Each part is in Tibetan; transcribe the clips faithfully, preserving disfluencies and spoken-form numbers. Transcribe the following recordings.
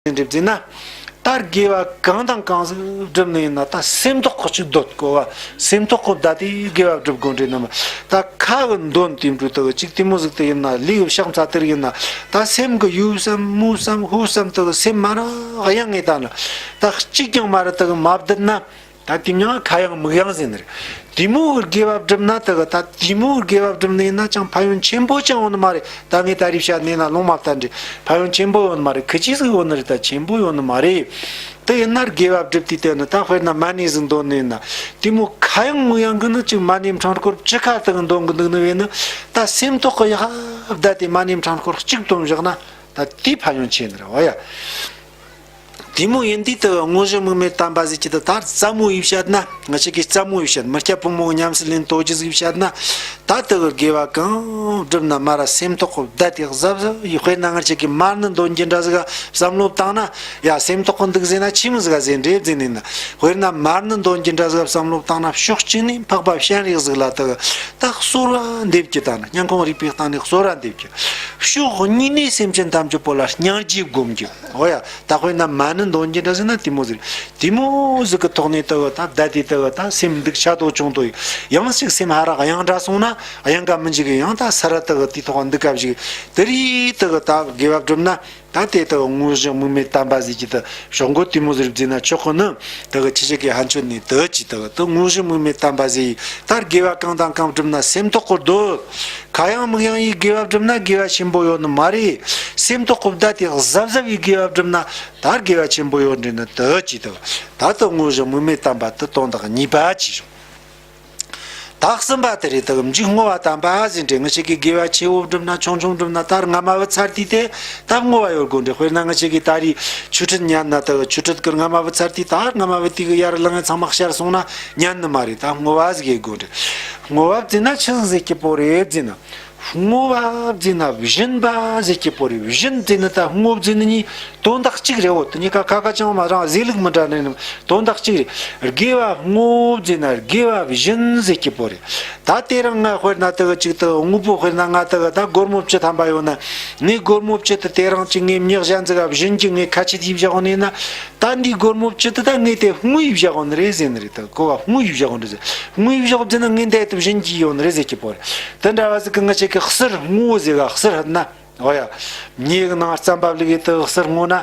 འདྲེ་བརྫིས་ན། ད་དགེ་བ་གང་དང་གང་ཟིག་བསྒྲུབས་ནི་ཡིན་ན་ད་སེམས་ཐོག་གི་གཅིག་འདོད་གོ་བ། སེམས་ཐོག་གི་བསྡད་དེ་དགེ་བ་བསྒྲུབ་དགོས་འདྲེ་ནམ། ད་ཁ་གི་འདོན་དེ་འདྲ་དག་གཅིག་དེ་མོ་ཟིག་དེ་ཡིན་ན་ལས་གི་ཕྱག་འཚལ་དེར་ཡིན་ན། ད་སེམས་གི་ཡུལ་བསམ་མུ་བསམ་ཧུ་བསམ་དག་སེམས་མ་ར་གཡེང་ངེ་ད་ན། ད་གཅིག་ཀྱང་མ་ར་དག་མ་བསྡད་ན། ད་དེ་མྱང་ཁ་ཡང་མིག་ཡང་ཟེར་ནི་རེད། དེ་མོ་གི་དགེ་བ་བསྒྲུབ་ན་དེ་གི་ད་དེ་མོ་གི་དགེ་བ་བསྒྲུབ་ནི་ཡིན་ན་ཅང་ཕན་ཡོན་ཆེན་པོ་ཅང་ཡོད་ནི་མ་རེད། ད་ངས་ད་རེས་བཤད་ནི་ན་ལུང་མ་བསྟན་འདྲི་ཕན་ཡོན་ཆེན་པོ་ཡོད་ནི་མ་རེད། ཁི་ཅི་ཟིག་ཡོད་ནི་རེད། ད་ཆེན་པོ་ཡོད་ནི་མ་རེད། དེ་ཡིན་ན་དགེ་བ་བསྒྲུབ་དུས་དེ་ནི་ད་དཔེར་ན་མ་ཎི་ཟིག་འདོན་ནི་ཡིན་ན། དེ་མོ་ཁ་ཡང་མིག་ཡང་གི་ནི་ཅིག་མ་ཎི་ཕྲེང་སྐོར་བཅུ་ཁ་དེ་གི་འདོན་གི་འདུག་ནི་བས་ནི། ད་སེམས་ཐོག་གི་ཡག་བསྡད་དེ་མ་ཎི་ཕྲེང་སྐོར་གཅིག་འདོན་བཞག་ན་ད་དེའི་ཕན་ཡོན་ཆེ་ནི་རེད་བ་ཡ། དེ་མོ་ཡིན་དུས་དུ་དངོས་གཞི་དམིགས་མེད་དམ་པ་ཟེར་གྱི་དུ་ད་ཙམ་མོ་ཡིས་བཤད་ན། ང་ཅག་གིས་ཙམ་མོ་ཡིས་བཤད། མི་སྐྱ་ཕོ་མོ་གི་ཉམས་སུ་ལེན་ལྟོ་རྒྱུ་ཟིག་བཤད་ན། ད་དུ་གི་དགེ་བ་གང་བསྒྲུབ་ན་མ་ར་སེམས་ཐོག་གི་བསྡད་དེ་གཟབ་གཟབ་ཡིས། དཔེར་ན་ང་ཅག་གིས་མར་ནི་འདོན་གྱི་འདྲ་ཟིག་ག་བསམ་བློ་བཏང་ན། ཡ་སེམས་ཐོག་གི་འདུག་ཟེར་ན་ཆི་མོ་ཟིག་ག་ཟེར་འདྲེ་བརྫིས་ནི་ན། དཔེར་ན་མར་ནི་འདོན་གྱི་འདྲ་ཟིག་ག་བསམ་བློ་བཏང་ན་ཕྱོགས་གཅིག་ནས་འཕགས་པ་སྤྱན་རས་གཟིགས་ལ་དུ་གི་ད་གསོལ་བ་འདེབས་ཀྱི་ད་ན། སྙིང་ཁོང་རུས་པའི་གཏིང་ནས་གསོལ་བ་འདེབས་ཀྱི། ཕྱོགས་གཉིས་ནས་སེམས་ཅན་ཐམས་ཅད་པོ་ལ་སྙིང་རྗེ་སྒོམ་རྒྱུ། འོ་ཡ། ད་དཔེར་ན་མར་ནི་འདོན་གྱི་འདྲ་ཟེར་ན་དེ་མོ་ཟིག་རེད། དེ་མོ་ཟིག་གི་ཐོག་ནས་དུ་གི་ད་བསྡད་དེ་དུ་གི་ད་སེམས་འདུག་ཆ་དོ་ཆུང་དོ་ཡང་ཞིག་སེམས་ཧ་ར་གཡེང་འདྲ་སོང་ན་གཡེང་ག་མི་འཇུག་གི། ཡང་ད་ས་ར་དུ་གི་དེ་ཐོག་འདུག་ག་བཞུགས་དེ་རིས་དུ་གི་ད་དགེ་བ་བསྒྲུབ་ན། ད་དེ་དུ་དངོས་གཞི་དམིགས་མེད་དམ་པ་ཟེར་གྱི་དུ་ཞོག་མགོ་དེ་མོ་ཟིག་རེད་བརྫིས་ན་ཆོག་གི་ནི། དུ་གི་ཁྱི་ཞིག་གི་ཧན་ཆོད་ནས་དུ་ཅི་དུ་གི་དུ་དངོས་གཞི་དམིགས་མེད་དམ་པ་ཟེར་ཡི། ད་དགེ་བ་གང་དང་གང་བསྒྲུབ་ན་སེམས་ཐོག་གི་འདོད། ཁ་ཡང་མིག་ཡང་ཡིས་དགེ་བ་བསྒྲུབ་ན་དགེ་བ་ཆེན་པོ་ཡོད་ནི་མ་རེད། སེམས་ཐོག་གི་བསྡད་དེ་གཟབ་གཟབ་ཡིས་དགེ་བ་བསྒྲུབ་ན་ད་དགེ་བ་ཆེན་པོ་ཡོད་འདྲེ་ནི་དུ་ཅི་དུ། ད་དུ་དངོས་གཞི་དམིགས་མེད་དམ་པ་དུ་དོན་དག་གཉིས་པ་ཅི་བྱུང་། ད་གསུམ་པ་དེ་རེད། དུ་འཇུག་བསྔོ་བ་དམ་པ་ཟེར་འདྲེ། ང་ཅག་གིས་དགེ་བ་ཆེ་བོ་བསྒྲུབ་ན་ཆུང་ཆུང་བསྒྲུབ་ན་ད་སྔ་མ་བུ་ཚར་དུས་དེ་ད་བསྔོ་བ་ཡོད་དགོས་འདྲེ། དཔེར་ན་ང་ཅག་གིས་ད་རེས་ཆོས་ཁྲིད་ཉན་ན་དུ་ཆོས་ཁྲིད་ཀྱི་སྔ་མ་བུ་ཚར་དུས་ད་སྔ་མ་བུ་དེ་གི་ཡར་ལངས་ཚང་མ་ཤར་སོང་ན་ཉན་ནི་མ་རེད། ད་བསྔོ་བ་ཟིག་ཡེད་དགོས་འདྲེ། བསྔོ་བ་བརྫིས་ན་ཆི་ཟིག་ཟེར་གྱི་པོ་རེད་བརྫིས་ན། བསྔོ་བ་བརྫིས་ན་སྦྱིན་པ་ཟེར་གྱི་པོ་རེད། སྦྱིན་བརྫིས་ནི་ད་བསྔོ་བརྫིས་ནི་གཉིས་དོན་དག་གཅིག་རེད། འོ་དེ་གཉིས་ཀ་ཁ་ཁ་ཅང་མ་རང་ཟེར་ལུགས་མི་འདྲ་ནི་དོན་དག་གཅིག་རེད། དགེ་བ་བསྔོ་བརྫིས་ན་དགེ་བ་སྦྱིན་ཟེར་གྱི་པོ་རེད། ད་དེ་རིང་ང་དཔེར་ན་དེ་གི་ཅིག་དེ་དངོས་པོ་དཔེར་ན་ང་དེ་གི་ད་སྒོར་མོ་བཅུ་ཐམ་པ་ཡོད་ན། ངས་སྒོར་མོ་བཅུ་དེ་དེ་རིང་ཅིག་ངས་མྱི་གཞན་ཟིག་ག་སྦྱིན་གྱི་ངས་ཁ་ཆད་ཡིས་བཞག་ནས་ན། ད་འདི་སྒོར་མོ་བཅུ་དེ་ད་ངས་དེ་བསྔོ་ཡིས་བཞག་ནི་རེད་ཟེར་ནི་རེད། ད་གོ་བ་བསྔོ་ཡིས་བཞག་ནི་རེད་ཟེར། བསྔོ་ཡིས་བཞག་བརྫིས་ན་ངས་འདི་དེ་སྦྱིན་གྱི་ཡོད་ནི་རེད་ཟེར་གྱི་པོ་རེད། དེ་འདྲ་བ་ཟིག་གི་ང་ཅག་གི་གསེར་བསྔོ་ཟེར་ག་གསེར་ཧད་ན། འོ་ཡ། མྱི་གི་ནང་རྩམ་པ་བླུགས་ཡི་དུ་གསེར་བསྔོ་ན།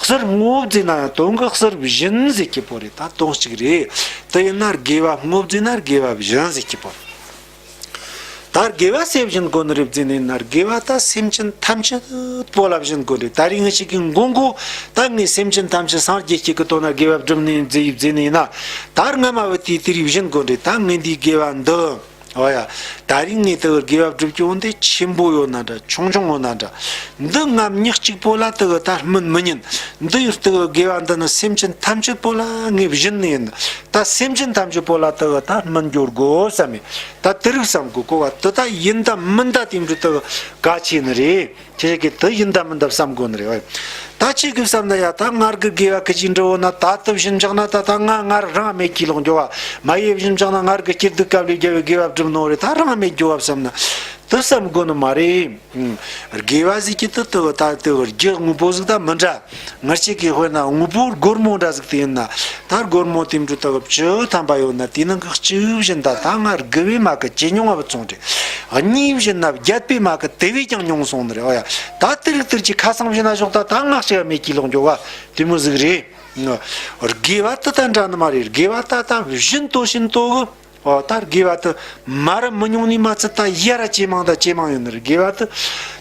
གསེར་བསྔོ་བརྫིས་ན་ཡང་དོན་གི་གསེར་སྦྱིན་ཟེར་གྱི་པོ་རེད། ད་དོན་གཅིག་རེད། དེ་ཡིན་ན་དགེ་བ་བསྔོ་བརྫིས་ན་དགེ་བ་སྦྱིན་ཟེར་གྱི་པོ་རེད། ད་དགེ་བ་སུ་སྦྱིན་དགོས་ནི་རེད་བརྫིས་ནས་ན། དགེ་བ་ད་སེམས་ཅན་ཐམས་ཅད་པོ་ལ་སྦྱིན་དགོས་རེད། ད་རིང་ངེད་ཅག་གི་མགོན་པོ་ད་ངས་སེམས་ཅན་ཐམས་ཅད་སངས་རྒྱས་ཀྱི་དོན་ན་དགེ་བ་བསྒྲུབ་ནས་མཛད་ཡི་བརྫིས་ནས་ན། ད་སྔ་མ་བུ་དེས་དེ་རིགས་སྦྱིན་དགོས་རེད། ད་ངས་འདིའི་དགེ་བ་འདི། འོ་ཡ། ད་རིང་ངས་དེ་གི་དགེ་བ་བསྒྲུབ་རྒྱུ་འོན་ཏེ་ཆེན་པོ་ཡོད་ན་འདྲ་ཆུང་ཆུང་ཡོད་ན་འདྲ། འདི་ང་མྱི་གཅིག་པོ་ལ་དེ་གི་ད་སྨིན་མི་ཉན། འདི་ཡོད་དེ་གི་དགེ་བ་འདི་ནི་སེམས་ཅན་ཐམས་ཅད་པོ་ལ་ངས་སྦྱིན་ནི་ཡིན། ད་སེམས་ཅན་ཐམས་ཅད་པོ་ལ་དེ་གི་ད་སྨིན་འགྱུར་དགོས་བསམ་མེད། ད་དེ་རིགས་བསམ་དགོས་གོ་བ་དེ་ད་ཡིན་ད་མིན་ད་དེ་འདྲ་དེ་གི་གལ་ཆེ་ནི་རེད། ཁྱེད་ཀྱིས་དེ་ཡིན་ད་མིན་ད་བསམ་དགོས་ནི་རེད། ད་ཁྱེད་ཀྱིས་བསམ་ན་ཡ་ད་ངར་གི་དགེ་བ་ཁི་ཅིག་འདྲི་འོ་ན། ད་དེ་སྦྱིན་བཞག་ན་ད་ད་ང་ངར་རང་མེད་ཀྱི་ལོག་འགྱོ་བ། མ་ཡེ་སྦྱིན་བཞག་ན་ངར་གི་སྐྱིད་སྡུག་སྐབས་ལས་རྒྱལ་བའི་དགེ་བ་བསྒྲུབས་ནོ་རེད། ད་རང་མེད་འགྱོ་བ་བསམ་ན་དེ་བསམ་དགོས་ནི་མ་རེད། ཨང་། དགེ་བ་ཟིག་གི་དེ་དེ་ད་དེ་རྒྱུ་དངོས་པོ་ཟིག་ད་མི་འདྲ། ངར་ཁྱེད་ཀྱི་དཔེར་ན་དངོས་པོ་སྒོར་མོ་འདྲ་ཟིག་དེ་ཡིན་ན། ད་སྒོར་མོ་དེ་འདྲ་དག་བཅུ་ཐམ་པ་ཡོད་ན་དེའི་ནང་གི་གཅིག་སྦྱིན་ད་ད་ང་དགུ་བའི་མ་གི་ཇེ་ཉུང་བ་བཙོང་དྲེ། གཉིས་སྦྱིན་ན་བརྒྱད་པའི་མ་གི་དེ་བས་ཀྱང་ཉུང་སོང་ནི་རེད། འོ་ཡ། ད་དེ་རིགས་དེར་གྱི་ཁ་སང་སྦྱིན་ན་ཞོག་ད་ད་ང་གཅིག་མེད་ཀྱི་ལོག་འགྱོ་བ་དེ་མོ་ཟིག་རེད། དགེ་བ་དེ་ད་འདྲ་ནི་མ་རེད། དགེ་བ་ད་ད་བཞིན་དུ་བཞིན་དུ་གི། འོ་ད་དགེ་བ་དེ་མ་ར་མི་ཉུང་ནི་མ་ཚད་ད་ཡ་ར་ཇེ་མང་ད་ཇེ་མང་ཡོད་ནི་རེད། དགེ་བ་དེ་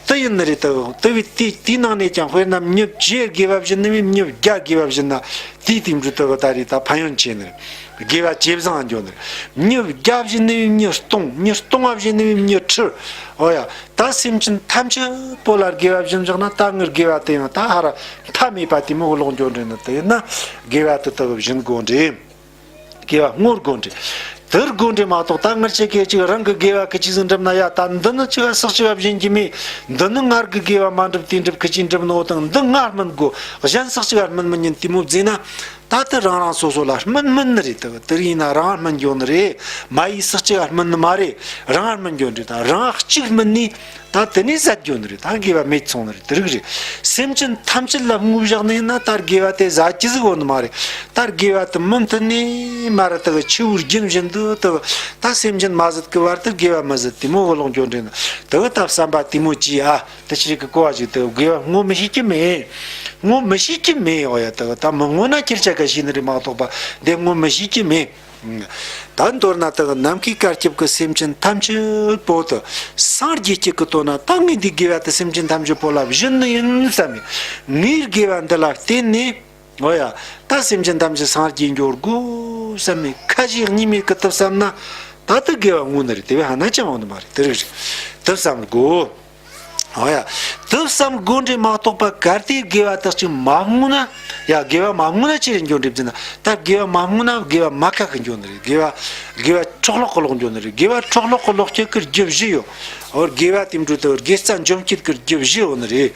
དེ་ཡིན་ནི་རེད། དེ་དེ་བས་དེ་དེའི་ནང་ནས་ཀྱང་དཔེར་ན་མྱི་བཅུའི་དགེ་བ་བཞིན་ནི་བས་མྱི་བརྒྱ་དགེ་བ་བཞིན་ན། དེའི་དེ་འདྲ་དེ་གི་ད་རེད་ད་ཕན་ཡོན་ཆེ་ནི་རེད། དགེ་བ་ཇེ་བཟང་ང་འགྱོ་ནི་རེད། མྱི་བརྒྱ་བཞིན་ནི་བས་མྱི་སྟོང་། མྱི་སྟོང་བ་བཞིན་ནི་བས་མྱི་ཁྲི། འོ་ཡ། ད་སེམས་ཅན་ཐམས་ཅད་པོ་ལ་དགེ་བ་སྦྱིན་བཞག་ན་ད་ངའི་དགེ་བ་དེ་ཡང་ད་ཧ་ར་མཐའ་མེད་པ་དེ་མོ་གི་ལོག་འགྱོ་འདྲེ་ནི། དེ་ཡིན་ན་དགེ་བ་དེ་དག་སྦྱིན་དགོས་འདྲེ། དགེ་བ་བསྔོ་དགོས་འདྲེ། དེར་དགོས་འདྲེ་མ་གཏོགས་ད་ངར་ཁྱེད་ཀྱིས་ཅིག་རང་གི་དགེ་བ་གི་ཅིག་ཟིག་འགྲུབ་ན་ཡ་ད་འདི་ནི་ཅིག་སག་ཅིག་སྦྱིན་གྱི་མེད། འདི་ནི་ངར་གི་དགེ་བ་མ་འགྲུབ་དེ་འགྲུབ་གི་ཅིག་འགྲུབ་ནོ་དང་འདི་ང་སྨིན་དགོས། གཞན་སག་ཅིག་སྨིན་མི་ཉན་དེ་མོ་བརྫིས་ན། ད་ ད་དེ་རང་རང་སོ་སོ་ལ་སྨིན་སྨིན་ནི་རེད། དེ་དེ་ཡིན་ན་རང་སྨིན་འགྱོ་ནི་རེད། མ་ཡིས་སུ་གཅིག་ག་སྨིན་ནི་མ་རེད། རང་སྨིན་འགྱོ་ནི་རེད། ད་རང་གཅིག་སྨིན་ནི་ད་དེ་ནས་ཟད་འགྱོ་ནི་རེད། ད་དགེ་བ་མེད་སོང་ནི་རེད། དེ་རིགས་རེད། སེམས་ཅན་ཐམས་ཅད་ལ་དངོས་བཞག་ནས་ན་ད་དགེ་བ་དེ་ཟད་ཀྱི་ཟིག་ཡོད་ནི་མ་རེད། ད་དགེ་བ་དེ་མུ་མཐུད་ནས་མ་ར་དེ་གི་ཆུ་བོའི་རྒྱུན་བཞིན་དུ་དེ་ད་སེམས་ཅན་མ་ཟད་ཀྱི་བར་དུ་དགེ་བ་མི་ཟད་དེ་མོ་བུ་ལོང་འགྱོ་ནི་རེད། ན་དེ་གི་ད་བསམ་པ་དེ་མོ་ཅི་ཨ། དེ་ཕྱིར་གི་གོ་བ་ཞིག་དེ་དགེ་བ་ངོ་མི་ཤེས་ཀྱི་མེད། ངོ་མི་ཤེས་ཀྱི་མེད། འོ་ཡ། དེ་ད་མི་ངོ་ན་ཁྱེར་ཆ་ག་ཤེས་ནི་རེད་མ་གཏོགས་པ་དེ་ངོ་མི་ཤེས་ཀྱི་མེད། ད་མདོར་ན་དེ་ནམ་མཁའི་བཀའ་ཁྱབ་ཀྱི་སེམས་ཅན་ཐམས་ཅད་པོ་དེ་སངས་རྒྱས་ཀྱི་ཀི་ཏོ་ན་ད་ངས་འདི་དགེ་བ་དེ་སེམས་ཅན་ཐམས་ཅད་པོ་ལ་བྱིན་ནི་ཡིན་བསམ་མེད། ངའི་དགེ་བ་འདི་ལ་བརྟེན་ནས། འོ་ཡ། ད་སེམས་ཅན་ཐམས་ཅད་སངས་རྒྱས་འགྱུར་དགོས་བསམ་མེད། ཁ་ཞིག་གཉིས་མེད་ཀི་དེ་བསམ་ན་ད་དེ་དགེ་བ་ངོ་ནི་རེད། དེ་བས་ཧ་ན་ཅང་འོང་ནི་མ་རེད། དེ་རིགས་རེད། དེ་བསམ་དགོས། འོ་ཡ། དེ་བསམ་དགོས་འདྲེ་མ་གཏོགས་པ་གལ་ཏེ་དགེ་བ་དག་ཅིག་མ་བསྔོ་ན། ཡ། དགེ་བ་མ་བསྔོ་ན་ཅི་རེད་འགྱོ་འདྲེ་བཟེ་ན། ད་དགེ་བ་མ་བསྔོ་ན་དགེ་བ་མ་ཁ་གི་འགྱོ་ནི་རེད། དགེ་བ་དགེ་བ་འཕྲོ་བརླག་གི་ལོག་འགྱོ་ནི་རེད། དགེ་བ་འཕྲོ་བརླག་གི་ལོག་སྤྱད་ཀི་རྒྱུ་བཞི་ཡོད། འོ་དགེ་བ་དེ་འཕྲོ་དེ་དགེ་རྩ་འཇོམས་སྤྱད་ཀི་རྒྱུ་བཞི་ཡོད་ནི་རེད།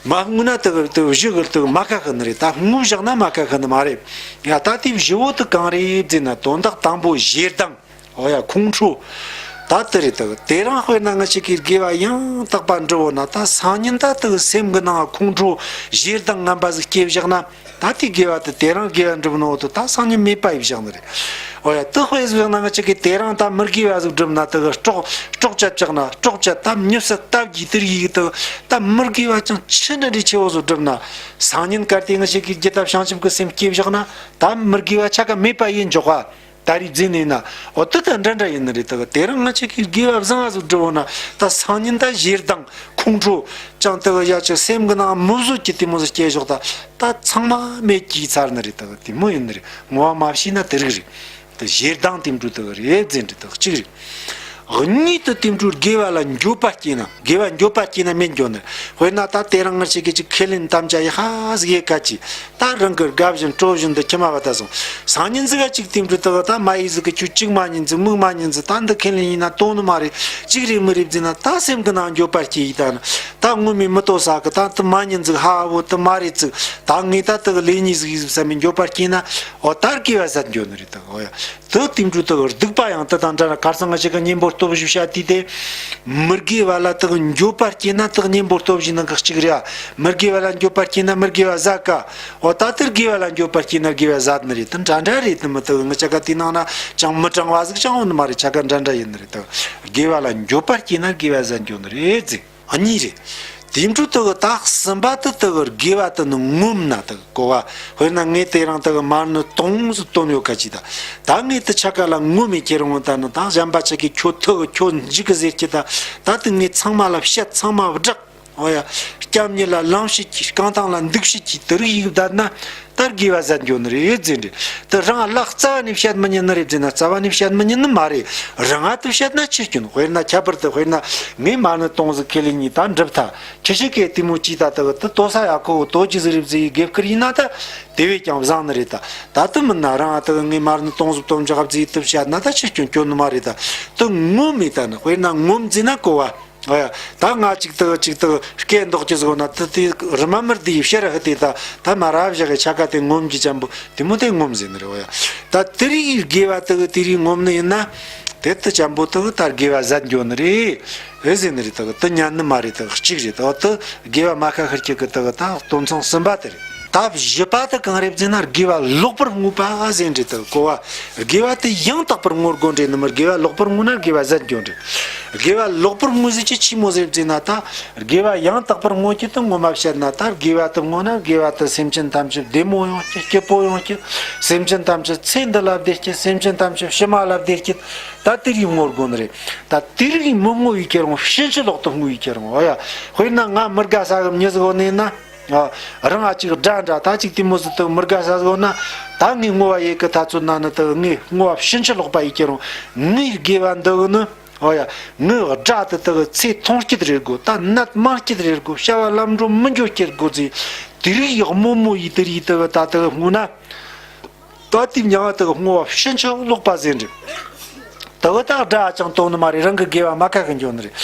མ་བསྔོ་ན་དེ་དེ་བཞི་གི་དེ་མ་ཁ་གི་ནི་རེད། ད་བསྔོ་བཞག་ན་མ་ཁ་གི་ནི་མ་རེད། ཡ། ད་དེ་བཞི་བོ་དེ་གང་རེད་བཟེ་ན། དོན་དག་དང་པོ་ཞེ་སྡང་། འོ་ཡ། ཁོང་ཁྲོ། ད་དེ་རེད། དེ་དེ་རིང་དཔེར་ན་ང་ཅག་གིས་དགེ་བ་ཡང་དག་པ་འགྲུབ་བོ་ན། ད་སང་ཉིན་ད་དེ་སེམས་གི་ནང་ཁོང་ཁྲོ་ཞེ་སྡང་ངན་པ་ཟིག་སྐྱེ་བཞག་ན། ད་དེ་དགེ་བ་དེ་དེ་རིང་དགེ་བ་འགྲུབ་ནོ་དེ་ད་སང་ཉིན་མེད་པ་ཡེ་བཞག་ནི་རེད། འོ་ཡ། དེ་དཔེ་ཟིག་ན་ང་ཅག་གིས་དེ་རིང་ད་མི་དགེ་བ་ཟིག་བསྒྲུབས་ན། དེ་གི་སྲོག་སྲོག་བཅད་བཞག་ན། སྲོག་བཅད། ད་མྱི་བསད། སྟབས་ཀྱིས་དེར་ཡིག་དེ་ད་མི་དགེ་བ་ཅང་ཆི་ནི་རེ་ཆེ་བོ་ཟིག་བསྒྲུབས་ན། སང་ཉིན་གལ་ཏེ་ང་ཅག་གིས་རྒྱུ་ད་བྱང་ཆུབ་ཀྱི་སེམས་སྐྱེ་བཞག་ན། ད་མི་དགེ་བ་ཆ་ག་མེད་པ་ཡེ་འཇོག་ག་ད་རེས་བཟེ་ནས་ན། འོ་དེ་ད་འདྲ་འདྲ་ཡིན་ནི་རེད། དེ་གི་དེ་རིང་ང་ཅག་གིས་དགེ་བ་བཟང་ང་ཟིག་བསྒྲུབས་བོ་ན། ད་སང་ཉིན་ད་ཞེ་སྡང་ཁོང་ཁྲོ་ཅང་དེ་གི་ཡ་ཅིག་སེམས་གི་ནང་མུ་བཟོད་ཀྱི་དེ་མོ་ཟིག་སྐྱེ་ཞོག་ད་ད་ཚང་མ་མེད་ཀྱི་ཚར་ནི་རེད། དེ་གི་དེ་མོ་ཡིན་ནི་རེད། བསྔོ་བ་མ་བྱས་ན་དེ་རིགས་རེད། དེ་ཞེ་སྡང་དེ་འཕྲོ་དེ་གི་རེད་བཟེ་འདྲ་དེ་གཅིག་རེད། གཉིས་དེ་དེ་འཕྲོ་དགེ་བ་ལ་འགྱོད་པ་སྐྱེས་ན། དགེ་བ་འགྱོད་པ་སྐྱེས་ན་མེད་འགྱོ་ནི། དཔེར་ན་ད་དེ་རིང་ང་ཅག་གིས་ཅིག་ཁས་ལེན་དམ་བཅའ་ཡག་པ་ཟིག་ཡེ་ག་ཅི། ད་རང་གི་དགའ་བཞིན་སྤྲོ་བཞིན་དུ་ཁྱིམ་མ་བ་ད་སོང་། སང་ཉིན་ཟིག་ག་ཅིག་དེ་འཕྲོ་དེ་གི་ད་མ་ཡིས་ཟིག་གི་ཁྱོད་གཅིག་མ་ཉན་ཟིག་མིག་མ་ཉན་ཟིག་ད་འདི་ཁས་ལེན་ཡིན་ན་དོན་ནི་མ་རེད། གཅིག་རེད་མི་རེད་བཟེ་ན། ད་སེམས་གི་ནང་འགྱོད་པ་སྐྱེ་ཡི་ད་ན། ད་ངོ་མས་མི་དོ་ས་གི་ད་དེ་མ་ཉན་ཟིག་ཧ་བོ་དེ་མ་རེད་ཟིག་ད་ངས་ད་དེ་གི་ལས་ཉེས་ཟིག་ཡིན་ཟིག་བསམ་པའི་འགྱོད་པ་སྐྱེས་ན། འོ་ད་དགེ་བ་ཟད་འགྱོ་ནི་རེད། ད་འོ་ཡ། དེ་དེ་འཕྲོ་དེ་གི་སྡིག་པ་ཡང་དེ་དང་འདྲ་ན། ཁར་སང་ང་ཅག་གི་གཉེན་པོ་སྟོབས་བཞི་བཤད་དུས་དེ། མི་དགེ་བ་ལ་དེ་གི་འགྱོད་པ་སྐྱེས་ན་དེ་གཉེན་པོ་སྟོབས་བཞི་ནང་གི་གཅིག་རེད་ཨ། མི་དགེ་བ་ལ་འགྱོད་པ་སྐྱེས་ན་མི་དགེ་བ་ཟད་ཀ་འོ་ད་དེ་དགེ་བ་ལ་འགྱོད་པ་སྐྱེས་ན་དགེ་བ་ཟད་ནི་རེད། དེ་འདྲ་འདྲ་རེད། དེ་མི་དེ་གི་ང་ཅག་ག་དེ་ནང་ན་ཅང་མི་གྲངས་བ་ཟིག་ཅང་འོང་ནི་མ་རེད། ཆ་ག་འདྲ་འདྲ་ཡིན་ནི་རེད། དེ་དགེ་བ་ལ་འགྱོད་པ་སྐྱེས་ན་དགེ་བ་ཟད་འགྱོ་ནི་རེད་ཟེ། གཉིས་རེད། དེ་འཕྲོ་དེ་གི་ད་གསུམ་པ་དེ་དེ་གི་དགེ་བ་དེ་ནི་ངོམས་ན་དེ་གི་གོ་བ། དཔེར་ན་ངས་དེ་རིང་དེ་གི་མ་ཎི་དུང་ཟིག་བཏོན་ཡོད་ག་ཅི་ད། ད་ངས་དེ་ཆ་ག་ལ་ངོམས་མེད་ཁྱེར་འོང་ད་ནི། ད་གཞན་པ་ཆ་གིས་ཁྱོད་ཐུག་གི་ཁྱོད་འཇིགས་གི་ཟེར་གྱི་ད། ད་དེ་ངས་ཚང་མ་ལ་བཤད། ཚང་མ་བསྒྲགས། འོ་ཡ། སྐྱབས་གཉེར་ལ་ལམ་བྱེད་ཀྱི། རྐང་ཐང་ལ་འདུག་བྱེད་ཀྱི། དེ་རིགས་ཡེ་བསྡད་ན། ད་དགེ་བ་ཟད་འགྱོ་ནི་རེད་ཟེར་འདྲ། དེ་རང་ལ་རྩ་བ་ནས་བཤད་མི་ཉན་ནི་རེད་ཟེར་ན། རྩ་བ་ནས་བཤད་མི་ཉན་ནི་མ་རེད། རང་ང་དེ་བཤད་ན་ཆི་སྐྱོན། དཔེར་ན་ཁྱད་པར་དུ་དཔེར་ན་ངས་མ་ཎི་དུང་ཟིག་ཁས་ལེན་ཡིན་ད་འགྲུབ་ཐལ། ཁྱི་ཤི་ཀའི་དེ་མོ་ཅི་ད་དེ་གི་དེ་དོ་ས་ཡ་ཁོ་བོ་དོ་ཅི་ཟིག་རེད་ཟེར་ཡི་དགེ་བསྐུར་ཡིན་ན་ད་དེ་བས་ཀྱང་བཟང་ནི་རེད་ད། ད་དེ་མིན་ན་རང་ང་དེ་གི་ངས་མ་ཎི་དུང་ཟིག་བཏོན་འཇོག་ག་ཟེར་ཡི་དེ་བཤད་ན་ད་ཆི་སྐྱོན། སྐྱོན་ནི་མ་རེད་ད། དེ་ངོམས་མེད་ད་ནི། དཔེར་ན་ངོམས་ཟེར་ན་གོ་བ། ཨོ་ཡ། ད་ང་ཅིག་ཏུ་ཅིག་ཏུ་སྐད་འདོགས་ཀྱི་ཟིག་ན་དུ་དེ་རི་མ་མིར་དེ་ཡི་ཕྱིར་ཧི་དེ་ད་ད་མ་རབ་བཞག་གི་ཆ་ག་དེ་ངོམ་གྱི་ཅམ་པོ་དེ་མོ་དེ་ངོམ་ཟེར་ནི་རེད། ཨོ་ཡ། ད་དེ་རིགས་དགེ་བ་དུ་དེ་རིགས་ངོམ་ནི་ཡིན་ན་དེ་དུ་ཅམ་པོ་དུ་ད་དགེ་བ་ཟད་འགྱོ་ནི་རེད། ཨེ་ཟེར་ནི་རེད། དུ་དུ་ཉན་ནི་མ་རེད། དུ་གཅིག་རེད། དུ་དུ་དགེ་བ་མ་ཁ་ཁིར་ཁྱི་གི་དུ་ད་དོན་ཚང་གསུམ་པ་དེ་རེད། ད་བཞི་པ་དེ་གང་རེད་ཟེར་ན་དགེ་བ་ལོག་པར་བསྔོ་བ་ཟེར་འདྲ་དེ་གོ་བ། དགེ་བ་དེ་ཡང་དག་པར་བསྔོ་དགོས་འདྲ་ནི་མིན། དགེ་བ་ལོག་པར་བསྔོ་ན་དགེ་བ་ཟད་འགྱོ་འདྲ། དགེ་བ་ལོག་པར་བསྔོ་ཟེར་གྱི་ཆི་མོ་ཟེར་ཟེར་ན་ད། དགེ་བ་ཡང་དག་པར་བསྔོ་གྱི་དེ་ངོ་མ་བཤད་ན་ད་དགེ་བ་དེ་བསྔོ་ན་དགེ་བ་དེ་སེམས་ཅན་ཐམས་ཅད་བདེ་མོ་ཡོང་གྱི་སྐྱིད་པོ་ཡོང་གྱི། སེམས་ཅན་ཐམས་ཅད་ཚེ་འདི་ལ་བདེ་སྐྱིད། སེམས་ཅན་ཐམས་ཅད་ཕྱི་མ་ལ་བདེ་སྐྱིད། ད་དེ་རིགས་བསྔོ་དགོས་ནི་རེད། ད་དེ་རིགས་མི་བསྔོ་ཡི་ཁྱེར་རུང་ཕྱིན་ཅི་ལོག་ཏུ་བསྔོ་ཡི་ཁྱེར་རུང་། ཨོ་ཡ། དཔེར་ན་ང་མི་དགའ་ས་གི་མྱི་ཟིག་ཡོད་ནི་ན། ཨ། རང་ང་ཅིག་དགྲ་འདྲ་ད་ཅིག་དེ་མོ་ཟིག་ཏུ་མི་དགའ་ས་ཟིག་ཡོད་ན། ད་ངས་བསྔོ་བ་ཡེ་གི་ད་ཚོད་ན་ནི་དུ་ངས་བསྔོ་བ་ཕྱིན་ཅི་ལོག་པ་ཡེ་ཁྱེར་རུང་ངའི་དགེ་བ་འདི་གི་ནི། ཨོ་ཡ། ངའི་དགྲ་དེ་དུ་གི་ཚེ་ཐུང་སྐྱིད་རེ་དགོས། ད་ནད་མང་སྐྱིད་རེ་དགོས། བྱ་བ་ལམ་འགྲོ་མི་འགྱོ་སྐྱིད་དགོས་ཟེར། དེ་རིགས་ཡག་མོ་མོ་ཡི་དེ་རིགས་དུ་གི་ད་དུ་གི་བསྔོ་ན། ད་དེ་མྱང་བ་དུ་གི་བསྔོ་བ་ཕྱིན་ཅི་ལོག་པ་ཟེར་འདྲ། དུ་གི་ད་དགྲ་ཅང་དོ་ནི་མ་རེད། རང་གི་དགེ་བ་མ་ཁ་གི་འགྱོ་ནི་རེད།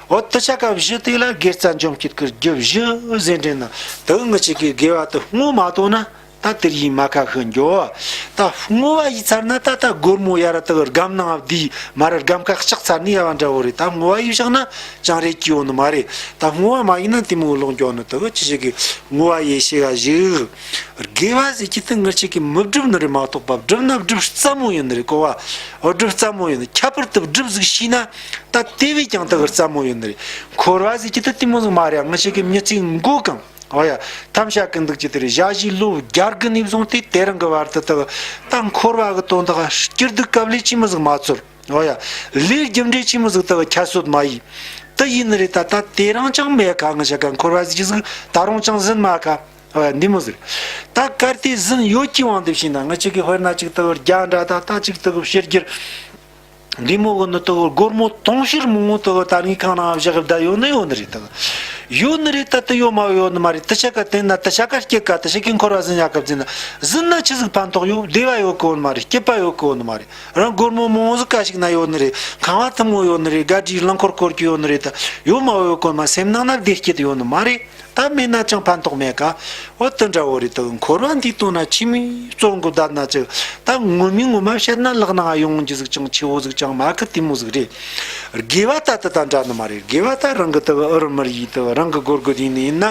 འོ་དུ་ཆ་ག་བཞི་དེ་ལ་དགེ་རྩ་འཇོམས་སྐྱིད་ཀྱི་རྒྱུ་བཞི་ཟེར་འདྲ་ན། དུ་གི་ང་ཅིག་གི་དགེ་བ་དུ་བསྔོ་མ་དོ་ན། ད་དེར་ཡིན་མ་ཁ་ཤི་འགྱོ། ད་བསྔོ་བ་ཡིས་ཚར་ན་ད་ད་སྒོར་མོ་ཡ་ར་ད་གི་སྒམ་ནང་བསྡུས་མ་ར་སྒམ་ཁ་ལྕགས་ཚར་ནི་ཡ་བ་འདྲ་བོ་རེད། ད་བསྔོ་བ་ཡིས་བཞག་ན་ཅང་རེད་ཀྱི་ཡོད་ནི་མ་རེད། ད་བསྔོ་བ་མ་ཡིན་ན་དེ་མོ་ལོག་འགྱོ་ནི་ད་གི་ཁྱེད་ཅག་གི་བསྔོ་བ་ཡེ་ཤེས་ག་ཞིག་དགེ་བ་ཟེར་གྱི་དེ་ང་ཅག་གི་མི་སྒྲུབ་ནི་རེད་མ་གཏོགས་པ། སྒྲུབ་ན་སྒྲུབ་རྩ་མོ་ཡོད་ནི་རེད་གོ་བ། འོ་སྒྲུབ་རྩ་མོ་ཡོད་ནི། ཁྱད་པར་དུ་སྒྲུབ་ཟིག་ཤེས་ན་ད་དེ་བས་ཀྱང་ད་གི་རྩ་མོ་ཡོད་ནི་རེད། འཁོར་བ་ཟེར་གྱི་དེ་དེ་མོ་ཟིག་མ་རེད། ང་ཅག་གི་མྱི་ཚེ་མགོ་གང་། ཨོ་ཡ། ཐམས་ཅད་ཀྱི་འདུག་ཅི་དེ་རེད། ཞག་བཞི་ལོ་བརྒྱ་དགུ་ནས་བཟུང་སྟེ་དེ་རིང་གི་བར་དུ་དག་ད་འཁོར་བ་གི་དོན་དག་སྐྱིད་སྡུག་དཀའ་ལས་ཅི་མི་ཟིག་མ་ཚོར། ཨོ་ཡ། ལས་རྒྱུ་འབྲས་ཅི་མི་ཟིག་དག་ཁྱད་གསོད་མ་ཡིས། དེ་ཡིན་ནི་རེད། ད་ད་དེ་རིང་ཅང་མེད་ཁ། ང་ཅག་ག་འཁོར་བ་ཟིག་ཅི་ཟིག་ད་རུང་ཅང་ཟིན་མ་ཁ། ཨོ་ཡ། འདི་མོ་ཟིག་ད་གལ་ཏེ་ཟིན་ཡོད་ཀྱི་དབང་དུ་བྱས་ན་ང་ཅག་གི་དཔེར་ན་ཅིག་དག་རྒྱ་འདྲ་ད་ད་ཅིག་དག་ཕྱི་རྒྱལ། འདི་མོ་གི་ནི་དེ་གི་སྒོར་མོ་དུང་ཕྱུར་མང་པོ་དེ་གི་ད་དངུལ་ཁང་ནང་བཞག་གི་བསྡད་ཡོད་ནི་ཡོད་ནི་རེད། དེ་གི་ཡོད་ནི་རེད། ད་དེ་ཡོད་མ་ཡོད་ནི་མ་རེད། དེ་ཆ་ག་བསྟན་ན་དེ་ཆ་ག་སྐྱིད་ག་དེ་ཆ་གི་འཁོར་བ་ཟིན་ཡག་གི་ཟིན་ན་ཟིན་ན་ཆི་ཟིག་ཕན་ཐོགས་ཡོད། བདེ་བ་ཡོད་གི་ཡོད་ནི་མ་རེད། སྐྱིད་པ་ཡོད་གི་ཡོད་ནི་མ་རེད། རང་སྒོར་མོ་མང་ཟིག་ག་ཞིག་ན་ཡོད་ནི་རེད། ཁང་བ་ཐུང་ངུ་ཡོད་ནི་རེད། ག་དྲིའི་རླངས་འཁོར་འཁོར་གི་ཡོད་ནི་རེད། ད་ཡོད་མ་ཡོད་གི་ཡོད་མ། སེམས་ནང་ན་བདེ་སྐྱིད་ཡོད་ནི་མ་རེད། ད་མེད་ན་ཅང་ཕན་ཐོགས་མེད་ཀ། འོ་དེ་འདྲ་བོ་རེད། དེ་འཁོར་བ་འདིའི་དོན་ན་ཆི་མོ་བཙོན་གི་བསྡད་ན་ཅིག་ད་ངོ་མའི་ངོ་མ་བཤད་ན་ལག་ནང་ཡོང་རྒྱུ་ཟིག་ཅང་ཆེ་བོ་ཟིག་ཅང་མེད་གི། དེ་མོ་ཟིག་རེད། དགེ་བ་ད་དེ་དང་འདྲ་ནི་མ་རེད། དགེ་བ་ད་རང་གི་དེ་ཨུ་རུ་མར་ཡིས་དེ་རང་གི་སྒོར་སྒོར་ཡིན་ནི་ཡིན་ན།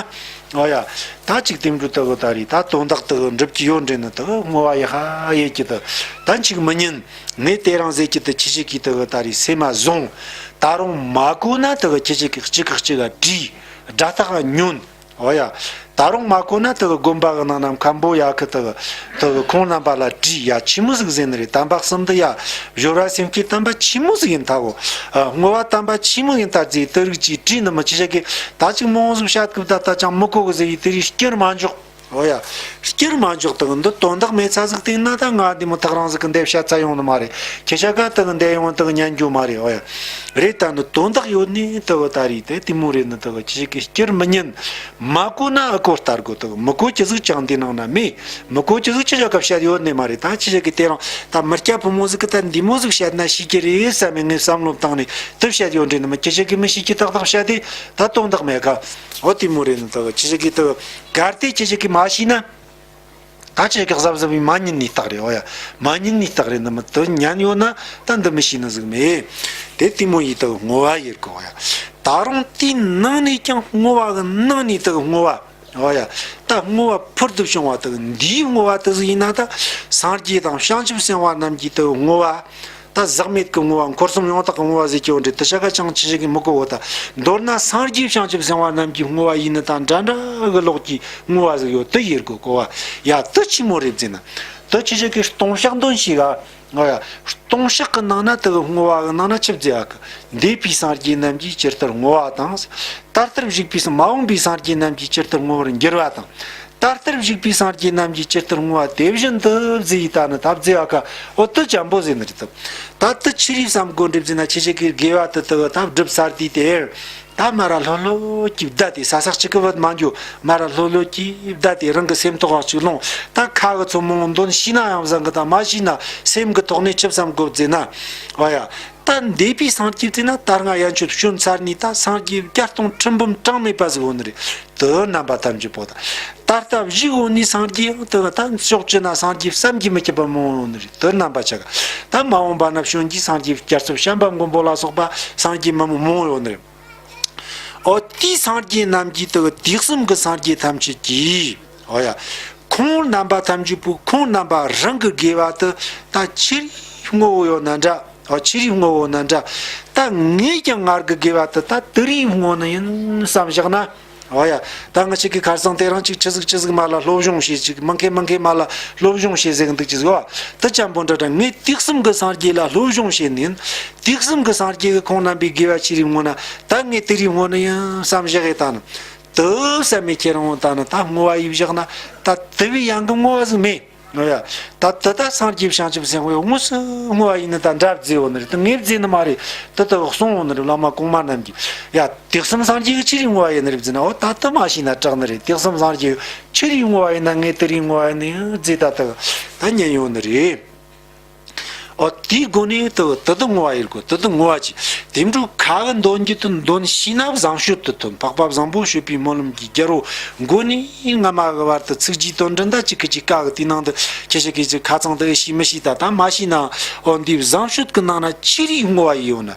འོ་ཡ། ད་ཅིག་དེ་འདྲ་དེ་ད་རེད། ད་དོན་དག་དེ་འགྲུབ་ཀྱི་ཡོད་འདྲེ་ནི་དེ་བསྔོ་བ་ཡེ་ཧ་ཡེ་གི་དེ། ད་འཆིག་མི་ཉན། ངས་དེ་རིང་ཟེར་གྱི་དེ་ཁྱེད་ཅག་གིས་དེ་ད་རེད་སེམས་མ་བཟུང་། ད་རུང་མ་གོ་ན་དེ་ཁྱེད་ཅག་གིས་གཅིག་གིས་གཅིག་ག་དྲིས། སྒྲ་ཐག་ཉོན། འོ་ཡ། ད་རུང་མ་གོ་ན་དེ་གི་དགོན་པ་གི་ནང་ན་མཁན་པོ་ཡ་གི་དེ་གི་དེ་གི་ཁོང་རྣམ་པ་ལ་དྲིས། ཡ་ཆི་མོ་ཟིག་ཟེར་ནི་རེད། དམ་པ་གསུམ་དུ་ཡ་སྦྱོར་བ་སེམས་བསྐྱེད་དམ་པ་ཆི་མོ་ཟིག་ཡིན་ཐལ་གོ། ཨ། བསྔོ་བ་དམ་པ་ཆི་མོ་ཡིན་ཐལ་ཟེར་དེ་རིགས་ཀྱིས་དྲིས་ནི་མི། ཁྱེད་ཅག་གིས་ད་ཅིག་མང་ཟིག་བཤད་གི་ད་ད་ཅང་མི་གོ་གི་ཟེར་ཡི་དེ་རིགས་སྐྱུར་མ་འཇོག་འོ་ཡ། སྐྱུར་མ་འཇོག་དང་འདི་དོན་དག་མེད་ཚ་ཟིག་བསྟན་ན་ད་ང་འདི་མོ་ཐག་རིང་ཟིག་གི་འདེབས་བཤད་ཚ་ཡོང་ནི་མ་རེད། ཁྱེད་ཅག་ག་དང་འདེབས་ཡོང་དང་ཉན་རྒྱུ་མ་རེད། འོ་ཡ། རེད། ད་ནི་དོན་དག་ཡོད་ནི་དེ་བ་ད་རེད། དེ་དེ་མོ་རེད་ནི་དེ་བ་ཁྱེད་ཅག་གིས་སྐྱུར་མི་ཉན། མ་གོ་ན་ཨ་གོ་ལྟར་གོ། དེ་མི་གོ་ཅི་ཟིག་ཅང་འདི་ནང་ན་མེད། མི་གོ་ཅི་ཟིག་ཁྱེད་ཅག་ག་བཤད་ཡོད་ནི་མ་རེད། ད་ཁྱེད་ཅག་གིས་དེ་རིང་ད་མི་སྐྱ་ཕོ་མོ་ཟིག་གི་ད་འདི་མོ་ཟིག་བཤད་ན་ཤེས་ཀྱི་རེད་བསམ་མི་ངས་བསམ་བློ་བཏང་ནས་དེ་བཤད་ཡོད་འདྲེ་ནི་མི། ཁྱེད་ཅག་གིས་མི་ཤེས་ཀྱི་ཏག་ཏག་བཤད་དེ་ད་དོན་དག་མེད་ག། འོ་དེ་མོ་རེད་ནི་དེ་བ་ཁྱེད་ཅག་གིས་དེ་བ། གལ་ཏེ་ཁྱེད་ཅག་གིས་མ་ཤེས་ན། ད་ཁྱེད་ཀྱི་གཟབ་གཟབ་ཡིན་མ་ཉན་ནི་རྟགས་རེད། འོ་ཡ། མ་ཉན་ནི་རྟགས་རེད། འདི་མི་དེ་ཉན་ཡོད་ན་ད་འདི་མི་ཤེས་ནི་ཟིག་མེད། དེ་དེ་མོ་ཡིས་ད་བསྔོ་བ་ཡེར་གོ། འོ་ཡ། ད་རུང་དེའི་ནང་ནས་ཀྱང་བསྔོ་བ་གི་ནང་ནས་ད་བསྔོ་བ། འོ་ཡ། ད་བསྔོ་བ་ཕུལ་དུ་བྱུང་བ་ད་འདིའི་བསྔོ་བ་དེ་ཟིག་ཡིན་ན་ད་སངས་རྒྱས་དང་བྱང་ཆུབ་སེམས་དཔའ་རྣམས་ཀྱི་ད་བསྔོ་བ། ད་ཟག་མེད་ཀྱི་བསྔོ་བ། འཁོར་གསུམ་ཡང་དག་གི་བསྔོ་བ་ཟེར་གྱི་ཡོད་འདྲེ། དེ་ཆ་ག་ཅང་ཁྱེད་ཅག་གིས་མི་གོ་བོ། ད་མདོར་ན་སངས་རྒྱས་བྱང་ཆུབ་སེམས་དཔའ་རྣམས་ཀྱི་བསྔོ་བ་ཡིན་ནི་དང་འདྲ་འདྲ་གི་ལོག་གི་བསྔོ་བ་ཟིག་ཡོད། དེ་ཡེར་གོ་གོ་བ། ཡ་དེ་ཆི་མོ་རེད་ཟེར་ན། དེ་ཁྱེད་ཅག་གིས་ལྟུང་བཤགས་འདོན་ཞིག་ག་འོ་ཡ། ལྟུང་བཤགས་ཀྱི་ནང་ན་དེ་གི་བསྔོ་བ་གི་ནང་ན་ཆི་ཟེར་ཡ་གི། འདས་པའི་སངས་རྒྱས་རྣམས་ཀྱིས་ཇི་ལྟར་བསྔོ་བ་དང་། ད་ལྟར་བཞུགས་པའི་སངས། མ་འོངས་པའི་སངས་རྒྱས་རྣམས་ཀྱིས་ཇི་ལྟར་བསྔོ་བར་འགྱུར་བ་དང་། ད་ལྟར་བཞུགས་པའི་སངས་རྒྱས་རྣམས་ཀྱིས་ཇི་ལྟར་བསྔོ་བ་དེ་བཞིན་དུ་བཟླས་ཡི། ད་ནི་ད་བཟླས་པ་ཀ། འོ་དེ་ཅན་པོ་ཟེར་ནི་རེད་དམ། ད་དེ་ཆི་རེད་བསམ་དགོས་འདྲེ་ཟེར་ན། ཁྱེད་ཅག་གིས་དགེ་བ་དེ་དེ་ད་བསྒྲུབས་ཚར་དུས་དེར། ད་མ་ར་ལྷོད་ལྷོད་ཀྱིས་བསྡད་དེ། ས་ས་གཅིག་གི་བུད་མ་འགྱོ། མ་ར་ལྷོད་ལྷོད་ཀྱིས་བསྡད་དེ་རང་གི་སེམས་ཐོག་ག་ཅིག་ལོངས། ད་ཁ་གི་ཚོ་མོ་འདོན་ཤེས་ན་ཡང་བཟང་གི། ད་མ་ཤེས་ན་སེམས་གི་ཐོག་ནས་ཆི་བསམ་དགོས་ཟེར་ན། འོ་ཡ། ད་འདས་པའི་སངས་རྒྱས་ཟེར་ན་ད་སྔ་ཡན་ཆད་བྱོན་ཚར་ནས་ད་སངས་རྒྱས་བརྒྱ་སྟོང་ཁྲི་འབུམ་གྲངས་མེད་པ་ཟིག་ཡོད་ནི་རེད། དེ་རྣམ་པ་ཐམས་ཅད་པོ་ད། ད་ལྟ་བཞུགས་ཡོད་ནི་སངས་རྒྱས་ཡང་དེ་ད་ཕྱོགས་བཅུ་ན་སངས་རྒྱས་བསམ་གྱིས་མི་ཁྱབ་པ་མང་པོ་ཡོད་ནི་རེད། དེ་རྣམ་པ་ཆ་ག། ད་མ་འོངས་པ་ན་བྱོན་གྱི་སངས་རྒྱས་བསྐྱར་གསོ་བྱམས་པ་མགོན་པོ་ལ་སོགས་པ་སངས་རྒྱས་མང་པོ་མང་པོ་ཡོད་ནི་རེད། འོ་དེའི་སངས་རྒྱས་རྣམས་ཀྱིས་དེ་དུས་གསུམ་གྱི་སངས་རྒྱས་ཐམས་ཅད་ཀྱིས། འོ་ཡ། ཁོང་རྣམ་པ་ཐམས་ཅད་པོ་ཁོང་རྣམ་པ་རང་གི་དགེ་བ་དེ་ད་ཆི་རེ་བསྔོ་བོ་ཡོད་ན་འདྲ། འོ་ཆི་རེ་བསྔོ་བོ་ན་འདྲ། ད་ངས་ཀྱང་ངར་གི་དགེ་བ་དེ་ད་དེ་རིང་བསྔོ་ནི་ཡིན་བསམ་བཞག་ན། འོ་ཡ། ད་ང་ཅག་གི་ཁར་སང་དེ་རིང་ཅིག་ཆི་ཟིག་ཆི་ཟིག་མ་ལ་སློབ་སྦྱོང་བྱེད། ཅིག་མི་མཁས་མི་མཁས་མ་ལ་སློབ་སྦྱོང་བྱེད་ཟེར་གི་འདུག་ཅི་ཟིག་བ། དེ་ཅན་པོ་འདྲ་འདྲ། ངས་དུས་གསུམ་གྱི་སངས་རྒྱས་ལ་སློབ་སྦྱོང་བྱེད་ནི་ཡིན། དུས་གསུམ་གྱི་སངས་རྒྱས་ཀྱིས་ཁོང་རྣམ་པའི་དགེ་བ་ཆི་རེ་བསྔོ་ན་ད་ངས་དེ་རིང་བསྔོ་ནི་ཡིན་བསམ་བཞག་གི། ད་ནི་དེ་བསམ་མེད་ཁྱེད་རང་ད་ནི་ད་བསྔོ་བ་ཡེ་བཞག་ན་ད་དེ་བས་ཡང་གི་བསྔོ་བ་ཟིག་མེད། འོ་ཡ། ད་དེ་ད་སངས་རྒྱས་བྱང་ཆུབ་སེམས་དཔའི་དངོས་སུ་བསྔོ་བ་ཡིན་ན་ད་འདྲ་བཟླས་ཡོད་ནི་རེད། ད་ངས་བཟླས་ནི་མ་རེད། དེ་ད་གསུངས་ཡོད་ནི་རེད་བླ་མ་གོང་མ་རྣམས་ཀྱིས། ཡ། དུས་གསུམ་སངས་རྒྱས་ཀྱིས་ཆི་རེ་བསྔོ་བ་ཡེ་ནི་རེད་བཟླས་ན། འོ་ད་དེ་མ་ཤེས་ན་དྲག་ནི་རེད། དུས་གསུམ་སངས་རྒྱས་ཆི་རེ་བསྔོ་བ་ཡེ་ན་ངས་དེ་རིང་བསྔོ་བ་ཡེ་ནི་བཟླས་ད་ད་ད་ཉན་ཡོད་ནི་རེད། ཨོ་དེའི་སྒོ་ནས་དེ་དེ་དུ་བསྔོ་བ་ཡེད་དགོས། དེ་དུ་བསྔོ་བ་ཅིག་དེ་འདྲ་ཁ་གི་འདོན་རྒྱུ་དེ་འདོན་ཤེས་ན་བཟང་ཤོས་དེ་ཐོན། འཕགས་པ་བཟང་པོ་སྤྱོད་པའི་སྨོན་ལམ་གྱི་རྒྱལ་པོ་མགོ་ནས་སྔ་མ་གི་བར་དུ་ཚིག་རྗེས་དོན་འདི་འདྲ་ཅིག་གི་ཅིག་བཀའ་གི་དེའི་ནང་དུ་ཁྱེད་ཅག་གིས་ཅིག་ཁ་ཚང་དུ་ཤེས་མི་ཤེས། ད་ད་མ་ཤེས་ན་ཨོ་འདི་བཟང་ཤོས་ཀྱི་ནང་ན་ཆོས་རའི་བསྔོ་བ་ཡེད་ཡོད་ན།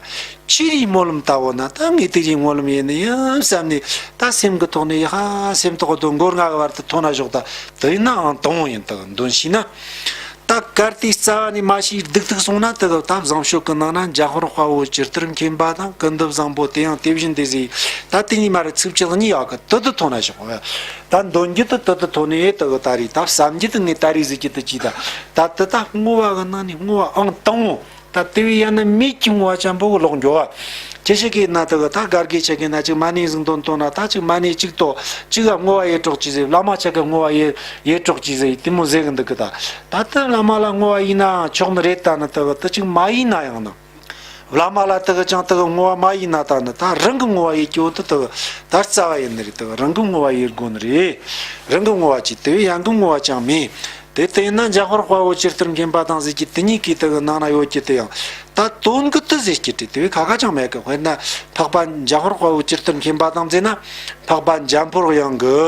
ཆོས་རའི་སྨོན་ལམ་ལྟ་བུ་ན་ད་ངས་དེ་རིང་སྨོན་ལམ་ཡེད་ནི་ཡིན་བསམ་ནས། ད་སེམས་ཀྱི་ཐོག་ནས་ཡ་ཧ་སེམས་ཐོག་གི་དོན་མགོ་རྔ་གི་བར་དུ་ཐོན་ན་ཞོག་ད་དེ་ཡིན་ནའང་དང་པོ་ཡིན་ད་འདོན་ཤེས་ན། ད་གལ་ཏེ་རྩ་བ་ནས་མ་ཤེས་སྡུག་ཐུག་སོང་ན་དེ་གི་ད་བཟང་ཤོས་ཀྱི་ནང་ན་འཇམ་དཔལ་དཔའ་བོ་ཇི་ལྟར་མཁྱེན་པ་དང་། ཀུན་ཏུ་བཟང་པོ་དེ་ཡང་དེ་བཞིན་ཏེ་ཟེར། ད་དེ་གཉིས་མ་རེད། ཚིགས་བཅད་གཉིས་ཡག་གི་དེ་དུ་ཐོན་ན་ཞོག་ད་འདོན་རྒྱུ་དེ་དེ་དུ་ཐོན་ནས་དེ་གི་ད་རེས་ད་བསམ་རྒྱུ་དེ་ངས་ད་རེས་ཟེར་རྒྱུ་དེ་ཅི་ད། ད་དེ་ད་བསྔོ་བ་གི་ནང་ནས་བསྔོ་བའང་དང་པོ། ད་དེ་བས་ཡང་ན་མེད་ཀྱི་བསྔོ་བ་ཅན་པོ་གི་ལོག་འགྱོ་བ། ཁྱེད་ཅག་གིས་ན་དེ་གི་ད་གར་གི་ཆ་གི་ན་ཅིག་མ་ཎི་ཟིག་འདོན་འདོན་ན། ད་ཅིག་མ་ཎི་ཅིག་ཏོ་ཅིག་ག་བསྔོ་བ་ཡེ་གྲོགས་ཅི་ཟེར། བླ་མ་ཆ་གི་བསྔོ་བ་ཡེ་ཡེ་གྲོགས་ཅི་ཟེར། དེ་མོ་ཟེར་གི་འདུག་གི་ད། ད་དེ་བླ་མ་ལ་བསྔོ་བ་ཡེ་ན་ཆོག་ནི་རེད། ད་ནི་དེ་གི་དེ་ཅིག་མ་ཡེ་ན་ཡང་ན། བླ་མ་ལ་དེ་གི་ཅང་དེ་གི་བསྔོ་བ་མ་ཡེ་ན། ད་ནི་ད་རང་གི་བསྔོ་བ་ཡེ་རྒྱུ་དེ་དེ་གི་ད་རྩ་བ་ཡིན་ནི་རེད། དེ་གི་རང་གི་བསྔོ་བ་ཡེ་དགོས་ནི་རེད། རང་གི་བསྔོ་བ་ཅི། དེ་བས་ཡང་གི་བསྔོ་བ་ཅང་མེད། དེ་ལྟ་ཡིན་ན་འཇམ་དཔལ་དཔའ་བོ་ཇི་ལྟར་མཁྱེན་པ་དང་ཟེར་གྱི་དེ་གཉིས་ཀྱི་དེ་གི་ནང་ན་ཡོད་ཀྱི་དེ་ཡང་ད་དོན་གི་དེ་ཟེར་གྱི་དེ་དེ་བས་ཁ་ཁ་ཅང་མེད་གི། དཔེར་ན་འཕགས་པ་འཇམ་དཔལ་དཔའ་བོ་ཇི་ལྟར་མཁྱེན་པ་དང་ཟེར་ན། འཕགས་པ་འཇམ་པོར་ཡང་གི་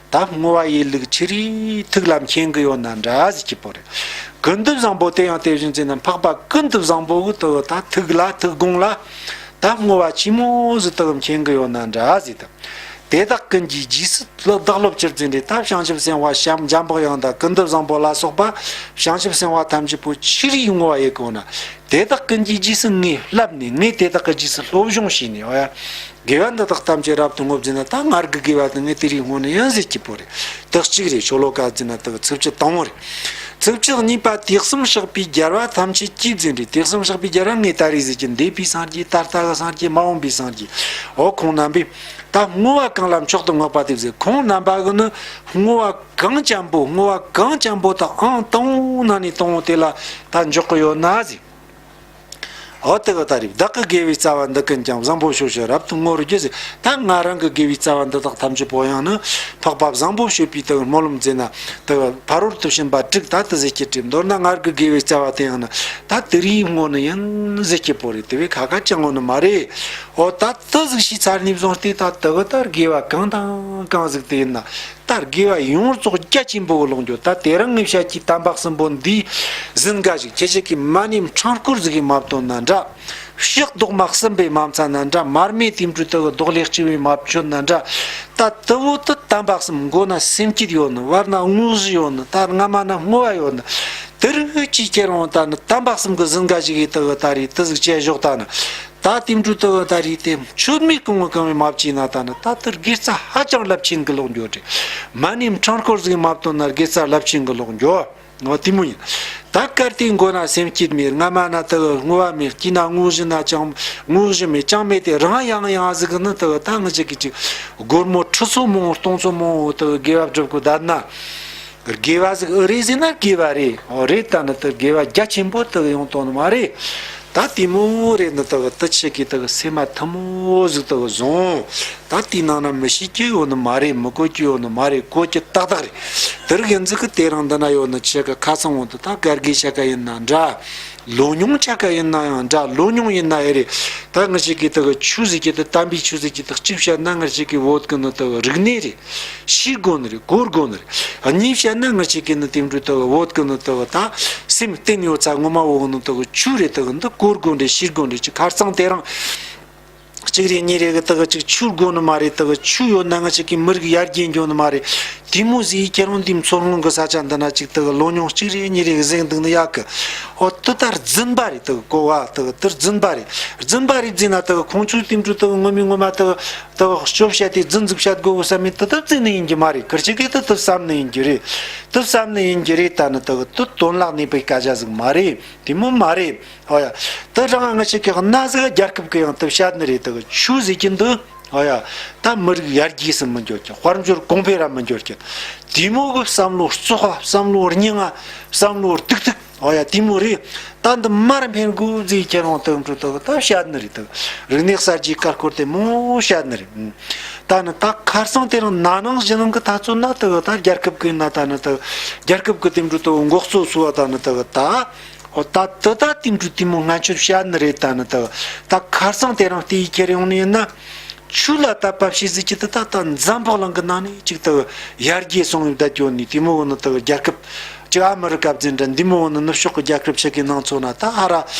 ད་བསྔོ་བ་ཡེ་ལུགས་ཆོས་རའི་ཐུགས་ལ་མཁྱེན་གི་ཡོད་ན་འདྲ་ཟེར་གྱི་པོ་རེད། ཀུན་ཏུ་བཟང་པོ་དེ་ཡང་དེ་བཞིན་ཟེར་ན། འཕགས་པ་ཀུན་ཏུ་བཟང་པོ་གི་དེ་གི་ད་ཐུགས་ལ་ཐུགས་དགོངས་ལ་ད་བསྔོ་བ་ཆེན་མོ་ཟིག་དེ་གི་མཁྱེན་གི་ཡོད་ན་འདྲ་ཟེར་དང་། དེ་དག་ཀུན་གྱི་རྗེས་སུ་བདག་སློབ་ཕྱིར་ཟེར་རེད། ད་བྱང་ཆུབ་སེམས་དཔའ་བྱམས་འཇམ་པོ་ཡང་དང་། ཀུན་ཏུ་བཟང་པོ་ལ་སོགས་པ་བྱང་ཆུབ་སེམས་དཔའ་ཐམས་ཅད་པོ་ཆོས་རའི་བསྔོ་བ་ཡེ་གོ་ན། དེ་དག་ཀུན་གྱི་རྗེས་སུ་ངས་བསླབས་ནས། ངས་དེ་དག་གི་རྗེས་སུ་སློབ་སྦྱོང་བྱས་ནས། འོ་ཡ། དགེ་བ་འདི་དག་ཐམས་ཅད་རབ་ཏུ་བསྔོ་བ་ཟེར་ན། ད་སྔར་གྱི་དགེ་བ་དེ་ངས་དེ་རིང་བསྔོ་ནི་ཡིན་ཟེར་གྱི་པོ་རེད། དེ་གཅིག་རེད། ཤོ་ལོ་ཀ་ཟེར་ན་དེ་གི་ཚིགས་བཅད་དང་པོ་རེད། ཚིགས་བཅད་གཉིས་པ། དུས་གསུམ་གཤེགས་པའི་རྒྱལ་བ་ཐམས་ཅད་ཀྱིས་ཟེར་རེད། དུས་གསུམ་གཤེགས་པའི་རྒྱལ་བ་ངས་ད་རེས་ཟེར་གྱི་འདས་པའི་སངས་རྒྱས། ད་ལྟ་གི་སངས་རྒྱས། མ་འོངས་པའི་སངས་རྒྱས། འོ་ཁོང་རྣམ་པས་ད་བསྔོ་བ་གང་ལ་མཆོག་ཏུ་བསྔགས་པ་དེ་ཟེར། ཁོང་རྣམ་པ་གི་ནི་བསྔོ་བ་གང་ཅན་པོ། བསྔོ་བ་གང་ཅན་པོ་དག་ཨང་དང་པོ་ནང་ནས་དང་པོ་དེ་ལ་ད་འཇོག་གི་ཡོད་ན་ཟེར། འོ་དེ་གི་ད་རེད། བདག་གི་དགེ་བའི་རྩ་བ་འདི་ཀུན་ཀྱང་། བཟང་པོ་ཕྱོགས་བཅུར་རབ་ཏུ་བསྔོ་བར་བགྱི་ཟེར། ད་ང་རང་གི་དགེ་བའི་རྩ་བ་འདི་དག་ཐམས་ཅད་པོ་ཡང་ནི་འཕགས་པ་བཟང་པོ་སྤྱོད་པའི་དེ་གི་སྨོན་ལམ་ཟེར་ན། དེ་གི་ཕ་རོལ་ཏུ་ཕྱིན་པ་དྲུག་ད་དེ་ཟེར་གྱི་དྲིས། མདོར་ན་སྔར་གྱི་དགེ་བའི་རྩ་བ་དེ་ཡང་ནི་ད་དེ་རིང་བསྔོ་ནི་ཡིན་ཟེར་གྱི་པོ་རེད། དེ་བས་ཁ་ཁ་ཅང་བསྔོ་ནི་མ་རེད། འོ་ད་དེ་ཟིག་ཤེས་ཚར་ནས་བཟུང་སྟེ་ད་དེ་གི་ད་དགེ་བ་གང་དང་གང་ཟིག་དེ་ཡིན་ན། ད་དགེ་བ་ཡོངས་རྫོགས་རྒྱ་ཆེན་པོ་གི་ལོག་འགྱོ། ད་དེ་རིང་ངས་བཤད་ཀྱི་དམ་པ་གསུམ་པོ་འདི་ཟིན་ག་ཞིག་ཁྱེད་ཅག་གིས་མ་ཎི་ཕྲེང་སྐོར་ཟིག་གིས་མ་བཏོན་ན་འདྲ། ཕྱག་རྡོག་མ་གསུམ་པས་མ་འཚལ་ན་འདྲ། མར་མེ་དེ་འཕྲོ་དེ་གི་རྡོག་ལེགས་ཆེ་བས་མ་མཆོད་ན་འདྲ། ད་དེ་བོ་དེ་དམ་པ་གསུམ། མགོ་ན་སེམས་བསྐྱེད་ཡོད་ནི། བར་ན་དངོས་གཞི་ཡོད་ནི། ད་སྔ་མ་ན་བསྔོ་བ་ཡོད་ནི། དེ་རིགས་ཀྱིས་ཁྱེད་རང་ད་ནི་དམ་པ་གསུམ་གི་ཟིན་ག་ཞིག་གིས་དེ་གི་ད་རེས་དེ་ཟིག་བྱས་ཞོག་ད་ནི། ད་དེ་འཕྲོ་དེ་གི་ད་རེས་དེ་མཆོད་མེ་གང་བ་གང་བས་མ་བཅོས་ན་ད་ནི་ད་དེར་དགེ་རྩ་ཧ་ཅང་རླབས་ཆེན་གི་ལོག་འགྱོ་རེད། མ་ཎི་ཕྲེང་སྐོར་ཟིག་མ་བཏོན་ན་དགེ་རྩ་རླབས་ཆེན་གི་ལོག་འགྱོ། འོ་དེ་མོ་ཡིན། ད་གལ་ཏེ་མགོ་ན་སེམས་བསྐྱེད་མེད། སྔ་མ་ན་དེ་གི་བསྔོ་བ་མེད། དཀྱིལ་ན་དངོས་གཞི་ན་ཅང་དངོས་གཞི་མེད། ཅང་མེད་དེ་རང་ཡང་ཡང་ཟིག་གི་ནི་དེ་གི་ད་ངི་ཅག་གི་ཅིག་སྒོར་མོ་ཁྲི་ཚོ་མང་པོ་སྟོང་ཚོ་མང་པོ་དེ་གི་དགེ་བ་སྒྲུབ་གི་བསྡད་ན། དགེ་བ་ཟིག་ཨེ་རེད་ཟེར་ན་དགེ་བ་རེད། འོ་རེད། ད་ནི་དེ་དགེ་བ་རྒྱ་ཆེན་པོ་དེ་ཡོང་དོན་མ་རེད། ད་དེ་མོ་རེད། ནི་དེ་དེ་ཆེ་གི་དེ་སེམས་མ་ཐུ་མོ་ཟིག་དེ་བཟུང་། ད་དེའི་ནང་ན་མི་ཤེས་ཀྱི་ཡོད་ནི་མ་རེད། མི་གོ་གི་ཡོད་ནི་མ་རེད། གོ་གི་ཏག་ཏག་རེད། དེ་རིགས་ཡིན་ཟིག་གི་དེ་རིང་འདི་ན་ཡོད་ནི་ཆེ་གི་ཁ་ཚང་བོ་འདི་ད་གར་གི་ཆ་ག་ཡིན་ན་འདྲ། ལོ་ཉུང་ཆ་ག་ཡིན་ན་ཡང་འདྲ། ལོ་ཉུང་ཡིན་ན་ཨེ་རེད། ད་ངི་ཞིག་གི་དེ་གི་ཆོས་ཟིག་གི་དེ་དམ་པའི་ཆོས་ཟིག་གི་དེ་གཅིག་བཤད་ན་ངི་ཞིག་གི་བོད་གི་ནི་དེ་གི་རིག་གནས་རེད། ཤེས་དགོས་ནི་རེད། གོ་དགོས་ནི་རེད། གཉིས་བཤད་ན་ངི་ཞིག་གི་ནི་དེ་འདྲ་དེ་གི་བོད་གི་ནི་དེ་གི་ད་སེམས་བརྟན་ཡོད་ཚ་ངོ་མ་བོ་གི་ནི་དེ་གི་ཆོས་རེད། དེ་གི་འདི་གོ་དགོས་རེད། ཤེས་དགོས་རེད། ཅིག་ཁར་སང་དེ་རིང་གཅིག་རེ་གཉིས་རེ་གི་དེ་གི་ཅིག་ཆོས་དགོས་ནི་མ་རེད། དེ་གི་ཆོས་ཡོད་ན་ང་ཅག་གི་མི་རིགས་ཡར་རྒྱས་འགྱོ་ནི་མ་རེད། དེ་མོ་ཟིག་ཁྱེད་རང་འདི་མཚོ་སྔོན་གི་ས་ཆ་འདི་ན་ཅིག་དེ་གི་ལོ་ཉུང་གཅིག་རེ་གཉིས་རེ་གི་ཟིག་འདུག་ནི་ཡག་གི། ཨོ་དེ་ད་རྫུན་པ་རེད། དེ་གི་གོ་བ་དེ་གི་དེ་རྫུན་པ་རེད། རྫུན་པ་རེད་ཟེར་ན་དེ་གི་ཁོང་ཚོའི་དེ་འདྲ་དེ་གི་ངོ་མའི་ངོ་མ་དེ་གི་དེ་གི་སྐྱོ་བཤད་དེ་རྫུན་ཟིག་བཤད་དགོས་གི་བསམ་མི་དེ་དེ་བརྩིས་ནི་ཡིན་གྱི་མ་རེད། ཁིར་ཅིག་གིས་དེ་དེ་བསམ་ནི་ཡིན་གྱི་རེད། དེ་བསམ་ནི་ཡིན་གྱི་རེད། ད་ནི་དེ་གི་དེ་དོན་ལ་གནས་པའི་སྐད་ཆ་ཟིག་མ་རེད། དེ་མོ་མ་རེད། ཨོ་ཡ། དེ་རང་ང་ཅག་གི་གནའ་ཟིག་རྒྱལ་ཁབ་ཀྱི་ཡང་དེ་བཤད་ནི་རེད། དེ་གི་ཆོས་ཟེར་གྱི་འདུག་ཨོ་ཡ། ད་མི་རིགས་ཡར་རྒྱས་སུ་མི་འགྱོ་གི། དཔལ་འབྱོར་གོང་འཕེལ་ར་མི་འགྱོ་གི། དེ་མོ་གི་བསམ་བློ་བཙོག་པ། བསམ་བློ་རྙིང་བ། བསམ་བློ་སྡུག་ཐུག་ཨོ་ཡ། དེ་མོ་རེད། ད་འདི་མར་འཕེན་དགོས་ཟེར་ཁྱེད་རང་དེ་འདྲ་དེ་གི་ད་བཤད་ནི་རེད། དེ་གི་རིག་གནས་གསར་བརྗེ་ཀ་སྐོར་དེ་མོ་བཤད་ནི་རེད། ད་ནི་ད་ཁར་སང་དེ་རིང་ན་ནིང་གཞེས་ནིང་གི་ད་ཚོད་ན་དེ་གི་ད་རྒྱལ་ཁབ་ཀྱི་ན་ད་ནི་དེ་གི་རྒྱལ་ཁབ་ཀྱི་དེ་འདྲ་དེ་གི་འགོ་གཙོ་སུ་བ་ད་ནི་དེ་གི་ད། ཨོ་ད་དེ་ད་དེ་འདྲ་དེ་མོ་ང་ཚོས་བཤད་ནི་རེད། ད་ནི་ད་ད་ཁ་སང་དེ་རིང་བལྟས་ཡི་ཁྱེར་ཡོང་ནི་ཡིན་ན། ཆོས་ལ་དད་པ་བྱེད་ཟེར་གྱི་དེ་ད་ད་འཛམ་བུ་གླིང་གི་ནང་ནས་ཅིག་ད་ཡར་རྒྱས་སོང་བའི་བརྡ་སྐྱོན་ནི་དེ་མོ་བོ་ནི་ད་རྒྱལ་ཁབ་ཅིག་ཨ་མི་རི་ཀ་བཙན་དྲ་འདི་མོ་བོ་ནི་ནུབ་ཕྱོགས་ཀྱི་རྒྱལ་ཁབ་ཆེ་གི་ནང་ཚོ་ན་ད་ཧ་ར་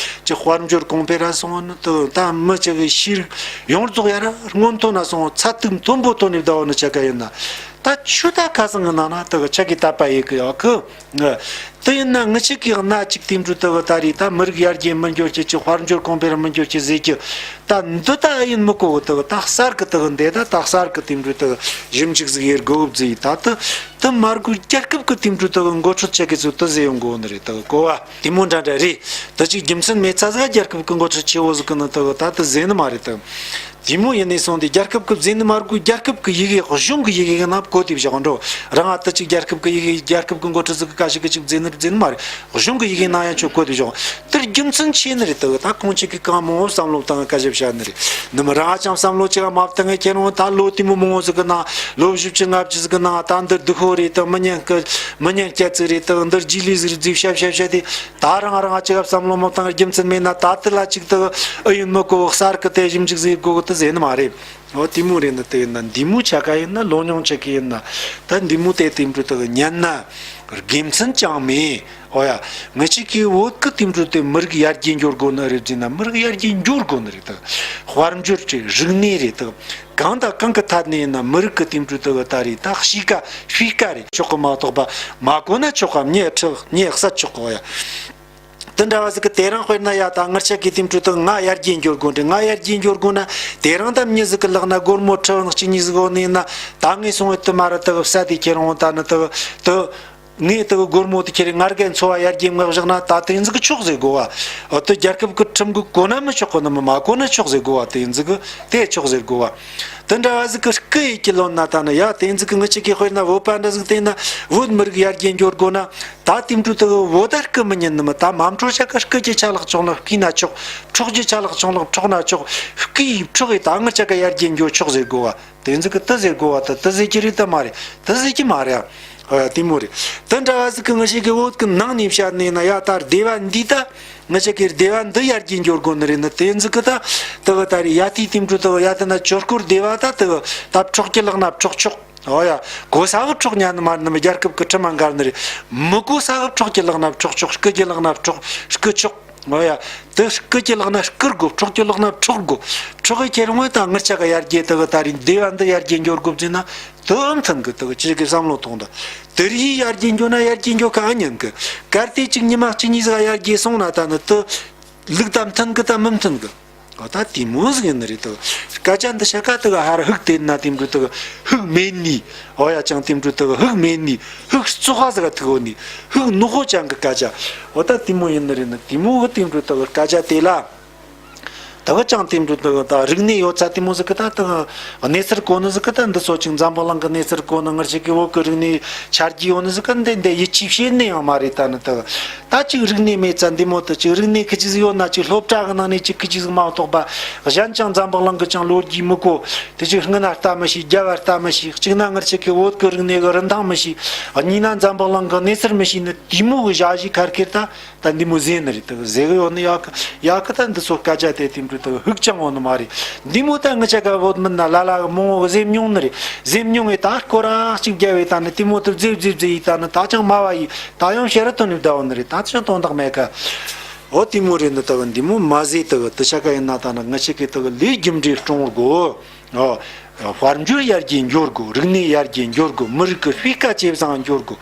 ཅིག་དཔལ་འབྱོར་གོང་འཕེལ་ར་སོང་བ་ནི་ད་ད་མི་ཅིག་གི་ཤེས་རིག་ཡོངས་རྫོགས་ཡར་ར་སྔོན་ཐོན་ན་སོང་བ། ཚད་དུམ་མཐོན་པོ་ཐོན་ནི་བསྡད་བ་ནི་ཆ་ག་ཡིན་ན། ད་ཆོས་ད་ཁ་སང་གི་ནང་ན་ད་ཆ་གི་དད་པ་ཡེད་གི་ཡོད་གི། དེ་ཡིན་ན་ངི་ཆ་གི་གནའ་ཅིག་དེ་འདྲ་ད་ད་རེད། ད་མི་རིགས་ཡར་རྒྱས་མི་འགྱུར་གྱི་ཅིག་དཔལ་འབྱོར་གོང་འཕེལ་མི་འགྱུར་གྱི་ཟེར་གྱི། ད་འདི་ད་ཡིན་མི་གོ་གི། ད་ད་གསར་གི་ད་འདི་ད་ད་གསར་གི་དེ་འདྲ་ད་ཞིབ་འཇུག་ཟིག་ཡེད་དགོས་གི་ཟེར། ད་ད་ད་མར་གོ་རྒྱལ་ཁབ་གི་དེ་འདྲ་ད་འགོ་ཁྲིད་ཆ་གི་ཚོ་ད་ཟེར་ཡོང་དགོས་ནི་རེད། ད་གོ་བ་དེ་མོ་འདྲ་འདྲ་རེད། ད་ཅིག་རྒྱུ་མཚན་མེད་ཚ་ཟིག་རྒྱལ་ཁབ་གི་འགོ་ཁྲིད་ཆེ་བོ་ཟིག་གི་ནི་ད་ད་ད་ཟེར་ནི་མ་རེད། ད། དེ་མོ་ཡིན་ནས་སོང་སྟེ་རྒྱལ་ཁབ་ཀྱི་བཟོས་ནི་མ་རེད་གོ། རྒྱལ་ཁབ་ཀྱི་ཡི་གེ་གཞུང་གི་ཡི་གེ་ནང་བཀོད་དེ་བཞག་འགྲོ། རང་ང་ད་ཅིག་རྒྱལ་ཁབ་ཀྱི་ཡི་གེ་རྒྱལ་ཁབ་ཀྱི་འགོ་ཁྲིད་ཟིག་གི་ཀ་ཞིག་གི་ཅིག་བཟོས་ནི་བཟོས་ནི་མ་རེད། གཞུང་གི་ཡི་གེ་ནང་ཡང་ཆོ་བཀོད་དེ་བཞག་དེར་རྒྱུ་མཚན་ཆེ་ནི་རེད། ད་ད་ཁོང་ཅིག་གི་གང་མང་བོ་བསམ་བློ་བཏང་ཀ་ཞིག་བྱ་ནི་རེད། ནི་མི་རང་ཅང་བསམ་བློ་ཅིག་མ་བཏང་ངས་ཁྱེད་རང་ད་ལོ་དེ་མོ་མང་བོ་ཟིག་གི་ནང་ལོ་བཞི་བཅུ་ལྔ་བཅུ་ཟིག་གི་ནང་ད་འདིར་སྡུག་ཧོ་རེད། ད་མི་ཉན་སྐད་མི་ཉན་སྐད་ཅིག་རེད། ད་འདིར་རྗེས་ལུས་ཟིག་རེད་ཟིག་བཤད་བཤད་བཤད་དེ། ད་རང་རང་ཅིག་བསམ་བློ་མ་བཏང་རྒྱུ་མཚན་མེད་ན། ད་དེ་ལ་ཅིག་ད་ཨེ་ཡིན་མི་གོ་གསར་གི་དེ་ཞིབ་འཇུག་ཟིག་དགོས་གི་དེ་ཟེར་ནི་མ་རེད། འོ་དེ་མོ་རེད། ན་དེ་ཡིན་ན་འདི་མོ་ཆ་ག་ཡིན་ན་ལོ་ཉུང་ཆ་གི་ཡིན་ན་ད་འདི་མོ་དེ་དེ་འདྲ་ད་ཉན་ན་དགེ་མཚན་ཅང་མེད། འོ་ཡ། ང་ཅིག་གི་བོད་གི་དེ་འདྲ་དེ་མི་རིགས་ཡར་རྒྱས་འགྱུར་དགོས་ནི་རེད་ཟེར་ན། མི་རིགས་ཡར་རྒྱས་འགྱུར་དགོས་ནི་རེད། ད་དཔལ་འབྱོར་གྱི་རིག་གནས་རེད། ད་གང་དང་གང་གི་ཐད་ནས་ཡིན་ན་མི་རིགས་གི་དེ་འདྲ་ད་ད་རེད། ད་གཤིས་ཀ་སྤུས་ཀ་རེད། ཆོག་གི་མ་གཏོགས་པ་མ་གོ་ན་ཆོག་གམ། ཉེ་ཁྲི་ཉེ་གསད་ཆོག་གི། འོ་ཡ། དེ་འདྲ་བ་ཟིག་གི་དེ་རིང་དཔེར་ན་ཡ་ད་ང་ཅག་གི་དེ་འཕྲོ་དང་ང་ཡར་རྒྱས་འགྱུར་དགོས་འདྲ། ང་ཡར་རྒྱས་འགྱུར་དགོས་ན་དེ་རིང་ད་མྱི་ཟིག་གི་ལག་ན་སྒོར་མོ་ཁྲི་གཅིག་གཉིས་ཟིག་ཡོད་ནི་ཡིན་ན། ད་ངས་སོང་བའི་དུ་མ་ར་དུ་བསད་དེ་ཁྱེར་འོང་། ད་ནི་དུ་དུ་ངས་དུ་སྒོར་མོ་དེ་ཁྱེར་ང་རྒན་འཚོ་བ་ཡར་རྒྱས་མངག་བཞག་ན་ད་དེ་ཟིག་གི་ཆོག་ཟེར་དགོས་བ། འོ་དུ་རྒྱལ་ཁབ་གི་ཁྲིམས་གི་གོ་ན་མི་ཆོག་གི་ནི་མི་མ་གོ་ན་ཆོག་ཟེར་དགོས་བ། དེ་ཟིག་གི་དེ་ཆོག་ཟེར་དགོས་བ། དེ་འདྲ་བ་ཟིག་གི་སྐུ་ཡི་གི་ལོན་ན་ད་ནི་ཡ་དེ་ཟིག་གི་ངི་ཅག་གི་དཔེར་ན་བོད་པ་འདྲ་ཟིག་བལྟས་ན་བོད་མི་རིགས་ཡར་རྒྱས་འགྱུར་དགོས་ན། ད་དེ་འཕྲོ་དུ་བོད་ད་སྐུ་མི་ཉན་ནི་མི། ད་མ་འཕྲོ་ཆ་ག་སྐུ་གི་ཆ་ལག་ཆུང་ལག་སྐུས་ན་ཆོག་ཕྲུག་གི་ཆ་ལག་ཆུང་ལག་ཕྲོག་ན་ཆོག་སྐུ་ཡི་ཕྲུག་གི་ད་ངི་ཆ་ག་ཡར་རྒྱས་འགྱུར་ཆོག་ཟེར་དགོས་བ། དེ་ཟིག་གི་དུ་ཟེར་དགོས་བ། ད་དུ་ཟེར་གྱི་རེད་ད་མ་རེད། དུ་ཟེར་གྱི་མ་རེད། ཨ་དེ་མོ་རེད། དེ་འདྲ་བ་ཟིག་གི་ངི་ཅག་གི་བོད་གི་ནང་ནས་བཤད་ནས་ན་ཡ་ད་སྡེ་བ་འདི་ད་ངི་ཅག་གི་སྡེ་བ་འདི་ཡར་རྒྱས་འགྱུར་དགོས་ནི་རེད་ན། དེ་ཟིག་གི་ད་དུ་ད་རེད་ཡ། དེ་དེ་འཕྲོ་དུ་ཡ་དེ་ན་ཇོ་སྐོར་སྡེ་བ་ད་དུ་ད་ཕྲུག་གི་ལག་ན་ཕྲུག་ཆོག་འོ་ཡ། གོ་ས་གི་ཕྲུག་ཉན་ནི་མ་ནི་མི་རྒྱལ་ཁབ་ཀྱི་ཁྲིམས་མ་འགལ་ནི་རེད། མི་གོ་ས་གི་ཕྲུག་གི་ལག་ན་ཕྲུག་ཆོག་སྐུ་གི་ལག་ན་ཕྲུག་སྐུ་ཆོག་འོ་ཡ། དེ་སྐུ་གི་ལག་ན་སྐུ་དགོས། ཕྲུག་གི་ལག་ན་ཕྲུག་དགོས། ཕྲུག་གི་ཁྱེར་འོང་ད་ངི་ཆ་ག་ཡར་རྒྱས་དུ་གི་ད་རེད་སྡེ་བ་འདི་ཡར་རྒྱས་འགྱུར་དགོས་ཟེར་ན་དུ་མཐུན་གི། དུ་ཅི་གི་བསམ་བློ་ཐོངས་ད། དེ་རིགས་ཡར་རྒྱས་འགྱུར་ན་ཡར་རྒྱས་འགྱུར་ག་ཨ་ཉན་གི། གལ་ཏེ་གཅིག་ཉི་མ་གཅིག་གཉིས་ཟིག་ཡར་རྒྱས་སོང་ན་ད་ནི་དུ་ལུགས་དང་མཐུན་གི་ད་མི་མཐུན་གི། ཨོ་ད་དེ་མོ་ཟིག་ཡིན་ནི་རེད་དོ། སྐད་ཆ་འདི་བཤད་ཀ་དེ་ག་ཧར་ཧུག་དེ་ན་དེ་འདྲ་དེ་ག་ཧུག་མེད་ནི། ཨོ་ཡ་ཅང་དེ་འདྲ་དེ་ག་ཧུག་མེད་ནི། ཧུག་བཙོག་པ་ཟིག་ག་ཐུག་ཡོད་ནི། ཧུག་ནོག་པོ་ཅང་གི་སྐད་ཆ། ཨོ་ད་དེ་མོ་ཡིན་ནི་རེད་ནི། དེ་མོ་གི་དེ་འདྲ་དེ་ག་སྐད་ཆ་དེ་ལ། ད་ག་ཅང་དེ་འདྲ་དེ་ག་ད་རིག་གནས་ཡོད་ཚད་དེ་མོ་ཟིག་གི་ད་ད་གནས་ཚུལ་གོ་ནི་ཟིག་གི་ད་འདི་ཚོ་ཅིག་འཛམ་བུ་གླིང་གི་གནས་ཚུལ་གོ་ནི། ངར་ཞིག་གི་བོད་གི་རིག་གནས་ཆ་རྒྱུས་ཡོད་ནི་ཟིག་གི་འདི་འདི་ཡིད་ཆེས་བྱེད་ནི་ཡང་མ་རེད། ད་ནི་དེ་ག་ད་ཅིག་རིག་གནས་མེད་ཙང་འདི་མོ་དུ་ཅིག་རིག་གནས་ཁི་ཅི་ཟིག་ཡོད་ན་ཅིག་སློབ་གྲྭ་གི་ནང་ནས་ཅིག་ཁི་ཅི་ཟིག་མ་གཏོགས་པ་གཞན་ཅང་འཛམ་བུ་གླིང་གི་ཅང་ལོ་རྒྱུས་མི་གོ། དེ་ཅིག་སྔོན་ན་ལྟ་མི་ཤེས། རྒྱབ་བ་ལྟ་མི་ཤེས། གཅིག་ན་ངར་ཅིག་གི་བོད་གི་རིག་གནས་གི་རིན་ཐང་མི་ཤེས། གཉིས་ན་འཛམ་བུ་གླིང་གི་གནས་ཚུལ་མི་ཤེས་ནི་དེ་མོ་གི་ཞ་ཞི་ཁར་ཁེར་ད་ད་འདི་མོ་ཟེར་ནི་རེད། དུ་ཟེར་གི་ཡོད་ནི་ཡག་གི་ཡག་གི་ད་འདི་ཚོ་སྐད་ཆ་དེ་དེ་འདྲ་དུ་ཧུག་ཅང་ཡོད་ནི་མ་རེད། འདི་མོ་ད་ངི་ཆ་ག་བོད་མི་ན་ལ་ལ་གི་མང་བོ་གི་ཟེར་མྱོང་ནི་རེད། ཟེར་མྱོང་ངས་ད་སྐོར་ར་གཅིག་རྒྱབ་བས་ད་ནི་དེ་མོ་དུ་ཟེར་ཟེར་ཟེར་ཡི་ད་ནི་ད་ཅང་མ་བ་ཡི། ད་ཡང་ཕྱིར་ཐོན་ནས་བསྡད་ཡོད་ནི་རེད། ད་ཅང་དོན་དག་མེད་ཀ། འོ་དེ་མོ་རེད་ནི། ད་གི་འདི་མོ་མ་ཟེར། ད་གི་དུ་ཆ་ག་ཡིན་ན་ད་ནི་ང་ཆ་གི་ད་གི་ལས་རྒྱུ་འབྲས་སྐྲུན་དགོས། འོ། དཔལ་འབྱོར་ཡར་རྒྱས་འགྱུར་དགོས། རིག་གནས་ཡར་རྒྱས་འགྱུར་དགོས། མི་རིགས་ཀྱི་སྤུས་ཀ་ཇེ་བཟང་འགྱུར་དགོས།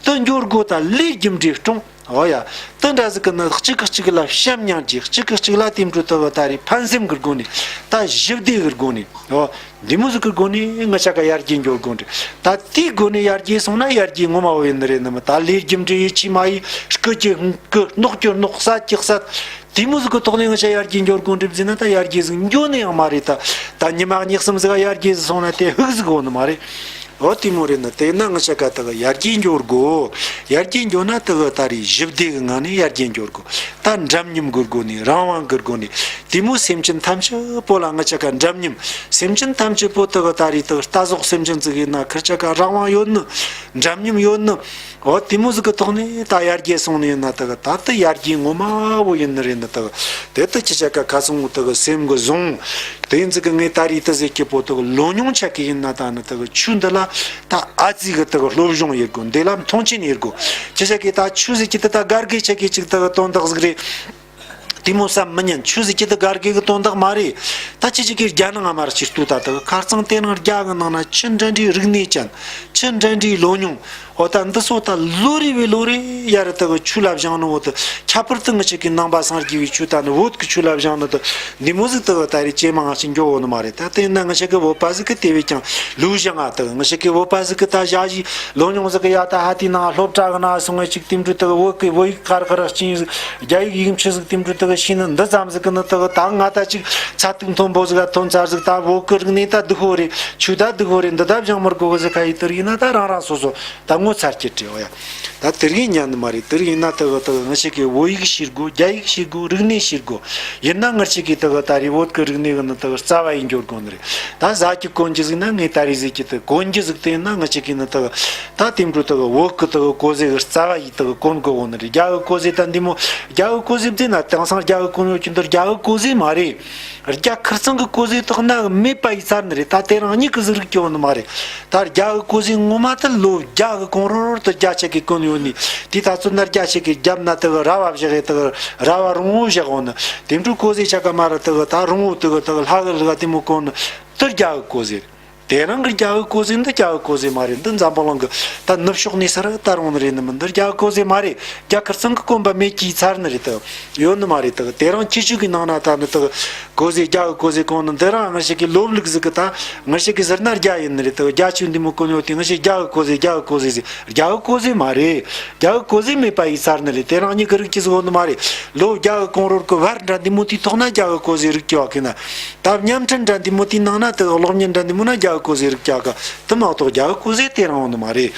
དུ་འགྱུར་དགོས་ད་ལས་རྒྱུ་འབྲས་སྐྲུན། འོ་ཡ། དུ་འདྲ་ཟིག་གི་ནི་གཅིག་གིས་གཅིག་ལ་བྱམས་སྙིང་རྗེ། གཅིག་གིས་གཅིག་ལ་དེ་འདྲ་ད་གི་ད་རེད་ཕན་སེམས་ཀྱི་སྒོ་ནས། ད་ཞི་བདེ་གི་སྒོ་ནས། འོ། འདི་མོ་ཟིག་གི་སྒོ་ནས་ང་ཆ་ག་ཡར་རྒྱས་འགྱུར་དགོས་འདྲ། ད་དེའི་སྒོ་ནས་ཡར་རྒྱས་སོང་ན་ཡར་རྒྱས་ངོ་མ་བོ་ཡིན་ནི་རེད་ནི་མི། ད་ལས་རྒྱུ་འབྲས་ཡིད་ཆེས་མ་ཡིས། སྐུ་གྱི་སྐུ། སྣོག་གྱི་སྣོག། གསད་ཀྱི་གསད། དེ་མོ་ཟིག་གི་ཐོག་ནས་ང་ཆ་ཡར་རྒྱས་འགྱུར་དགོས་འདྲ་ཟེར་ན་ད་ཡར་རྒྱས་ཟིག་འགྱོ་ནི་ཡང་མ་རེད། ད་ད་ཉི་མ་གཉིས་གསུམ་ཟིག་ག་ཡར་རྒྱས་ཟིག་སོང་ན་དེ་ཧུག་ཟིག་ཡོད་ནི་མ་རེད། འོ་དེ་མོ་རེད་ན། དེ་ན་ང་ཆ་ག་དག་ཡར་རྒྱས་འགྱོ་དགོ། ཡར་རྒྱས་འགྱོ་ན་དག་ད་རེས་ཞི་བདེ་གི་ངང་ནས་ཡར་རྒྱས་འགྱོ་དགོ། ད་འདྲ་མཉམ་གི་སྒོ་ནས། རང་དབང་གི་སྒོ་ནས། དེ་མོ་སེམས་ཅན་ཐམས་ཅད་པོ་ལ་ང་ཆ་ག་འདྲ་མཉམ། སེམས་ཅན་ཐམས་ཅད་པོ་དག་ད་རེས་དག་རྟ་ཟོག་སེམས་ཅན་ཟིག་ཡིན་ན་ཁིར་ཆ་ག་རང་དབང་ཡོད་ནི། འདྲ་མཉམ་ཡོད་ནི། འོ་དེ་མོ་ཟིག་གི་ཐོག་ནས་ད་ཡར་རྒྱས་སོང་ནི་ཡིན་ན་དག་ད་ལྟ་ཡར་རྒྱས་ངོ་མ་བོ་ཡིན་ནི་རེད་ནི། དག་དེ་ལྟ་ཁྱེད་ཆ་ག་ཁ་སང་བོ་དག་སེམས་གི་བཟུང་། དེ་ཡིན་ཟིག་གི་ངས་ད་རེས་ད་ཟེར་གི་པོ་དག་ལོ་ཉུང་ཆ་གི་ཡིན་ན་ད་ནི་དག་ཆུ་འདི་ལ་ད་ཨ་ཙི་གི་དག་སློབ་སྦྱོང་ཡེད་དགོ། འདི་ལ་མཐོང་ཆེན་ཡེད་དགོ། ཁྱེད་ཆ་གི་ད་ཆུ་ཟེར་གི་དེ་ད་དགའ་དགའི་ཆ་གི་ཅིག་དག་དོན་དག་ཟིག་རེད། དེ་མོ་བསམ་མི་ཉན། ཆུ་ཟེར་གི་དེ་དགའ་དགའི་གི་དོན་དག་མ་རེད། ད་ཁྱེད་ཆ་གི་རྒྱ་ནང་ང་མར་ཅིག་ལྟོས་ད། དག་ཁ་རྩང་དེ་རིང་རྒྱ་གི་ནང་ན་ཆི་འདྲ་འདྲའི་རིག་གནས་ཅན། ཆི་འདྲ་འདྲའི་ལོ་ཉུང་། འོ་ད་འདི་ཚོ་ད་ལོ་རེ་བའི་ལོ་རེ་ཡར་དག་ཆུ་ལ་བཞེངས་ནི། འོ་ད་ཁྱད་པར་དུ་ང་ཆ་གི་ནང་པ་སངས་རྒྱས་པའི་ཆོས་ད་ནི་བོད་ཀྱི་ཆུ་ལ་བཞེངས་ནི་ད་འདི་མོ་ཟིག་དག་ད་རེས་ཇེ་མང་ཞིག་འགྱོ་འོ་ནི་མ་རེད། ད་དེ་ཡིན་ན་ང་ཆ་གི་བོད་པ་ཟིག་གི་དེ་བས་ཀྱང་ལོ་བཞེངས་ང་། དག་ང་ཆ་གི་བོད་པ་ཟིག་གི་ད་ཞ་ཞི་ལོ་ཉུང་ཟིག་གི་ཡ་ད་ཧ་དེའི་ནང་སློབ་གྲྭ་གི་ནང་སོང་ངས་ཅིག་དེ་འདྲ་དག་བོད་ཀྱི་བོད་ཡིག་གར་གར་ཅིག་རྒྱ་ཡིག་ཡིག་ཆ་ཟིག་དེ་འདྲ་དག་ཤེས་ནི་འདི་ཙམ་ཟིག་གི་ནི་དག་ད་ང་ད་ཅིག་ཚད་ཐིག་མཐོན་པོ་ཟིག་ག་ཐོན་ཚར་ཟིག། ད་བོད་ཀྱི་རིག་གནས་ད་འདི་ཧོ་རེད། ཆོས་ད་འདི་ཧོ་རེད། འདི་ད་སྦྱང་མི་དགོ་གི་ཟིག་ཁ་ཡི་དེ་རིགས་ཡིན་ན་ད་རང་རང་སོ་སོ་ད་ངོ་ཚ་རྒྱུ་རེད། འོ་ཡ། ད་དེ་རིགས་ཉན་ནི་མ་རེད། དེ་རིགས་ཡིན་ན་དག་དག་ང་ཆ་གི་བོད་ཡིག་ཤེས་དགོ། རྒྱ་ཡིག་ཤེས་དགོ། རིག་གནས་ཤེས་དགོ། ཡིན་ན་ང་ཆ་གི་དག་ད་རེས་བོད་ཀྱི་རིག་གནས་གི་ནི་དག་རྩ་བ་ཡིན་འགྱོ་དགོ་ནི་རེད། ད་ཟ་རྒྱུ་གོན་རྒྱུ་ཟིག་ན་ངས་ད་རེས་ཟེར་གི་དེ་གོན་རྒྱུ་ཟིག་དེ་ཡིན་ན་ང་ཆ་གི་ནི་དག་ད་དེ་འདྲ་དག་བོད་ཀྱི་དག་གོས་ཟས་གི་རྩ་བ་ཡི་དག་གོན་དགོ་གོ་ནི་རེད། རྒྱ་གི་གོས་ཟས་ད་འདི་མོ་རྒྱ་གི་གོས་ཟས་བདེ་ན་དེང་སང་རྒྱ་གི་གོན་ཡོད་ཀྱི་འདི་རྒྱ་གི་གོས་ཟས་མ་རེད། རྒྱ་ཁིར་ཚང་གི་གོས་ཟས་དག་ན་མེད་པ་ཡི་ཚར་ནི་རེད། ད་དེ་རང་ཉིད་ཀྱི་ཟིག་རིག་གི་ཡོད་ནི་མ་རེད། ད་རྒྱ་གི་གོས་ཟས་ངོ་མ་ད་ལོ་རྒྱ་གི་གོང་རོལ་དུ་རྒྱ་ཆ་གི་གོན་ཡོད་ནི། དེ་ད་ཚོད་ན་རྒྱ་ཆ་གི་རྒྱབ་ན་དག་ར་བ་བཞག་གི་དག་ར་བ་རོང་བོ་བཞག་འོ་ནི། དེ་འདྲ་གོས་ཟས་ཆ་ག་མ་ར་དག་ད་རོང་བོ་དག་དག་ལྷ་གི་ལྷ་དེ་མོ་གོན་ནི་དེ་རྒྱ་གི་གོས་ཟས་རེད། དེ་རང་གི་རྒྱ་གི་གོས་ཟས་འདི་རྒྱ་གི་གོས་ཟས་མ་རེད། འདི་འཛམ་བུ་གླིང་གི་ད་ནུབ་ཕྱོགས་ནས་ས་ར་ད་རུང་ནི་རེད་ནི་མིན། འདི་རྒྱ་གི་གོས་ཟས་མ་རེད། རྒྱ་ཁིར་ཚང་གི་གོན་པ་མེད་ཀྱི་ཚར་ནི་རེད་དག་ཡོད་ནི་མ་རེད་དག་དེ་རང་ཁྱི་ཆུ་གི་ནང་ན་ད་ནི་དག་གོས་ཟས་རྒྱ་གི་གོས་ཟས་གོན་ནི་འདི་རང་ང་ཞིག་གི་ལོབ་ལུག་ཟིག་གི་ད་ང་ཞིག་གི་ཟེར་ན་རྒྱ་ཡིན་ནི་རེད་དག་རྒྱ་ཆུ་འདི་མོ་གོན་ཡོད་དེ་ང་ཞིག་རྒྱ་གི་གོས་ཟས་རྒྱ་གི་གོས་ཟས་ཟེར། རྒྱ་གི་གོས་ཟས་མ་རེད། རྒྱ་གི་གོས་ཟས་མེད་པ་ཡི་ཚར་ནི་རེད། དེ་རང་ཉིད་ཀྱི་རིག་གི་ཟིག་ཡོད་ནི་མ་རེད། ལོ་རྒྱ་གི་གོང་རོལ་གི་བར་འདྲ་འདི་མོ་དེའི་ཐོག་ན་རྒྱ་གི་གོས་ཟས་རིག་གི་བ་གི་ན། ད་བརྙན་འཕྲིན་འདྲ་འདི་མོ་དེའི་ནང་ན་དེ་གློག་བརྙན་འདྲ་འདི་མོ་ན་རྒྱ་གི་གོས་ཟས་རིག་རྒྱ་གི་དེ་མ་གཏོགས་རྒྱ་གི་གོས་ཟས་དེ་རང་ཡོང་ནི་མ་རེད།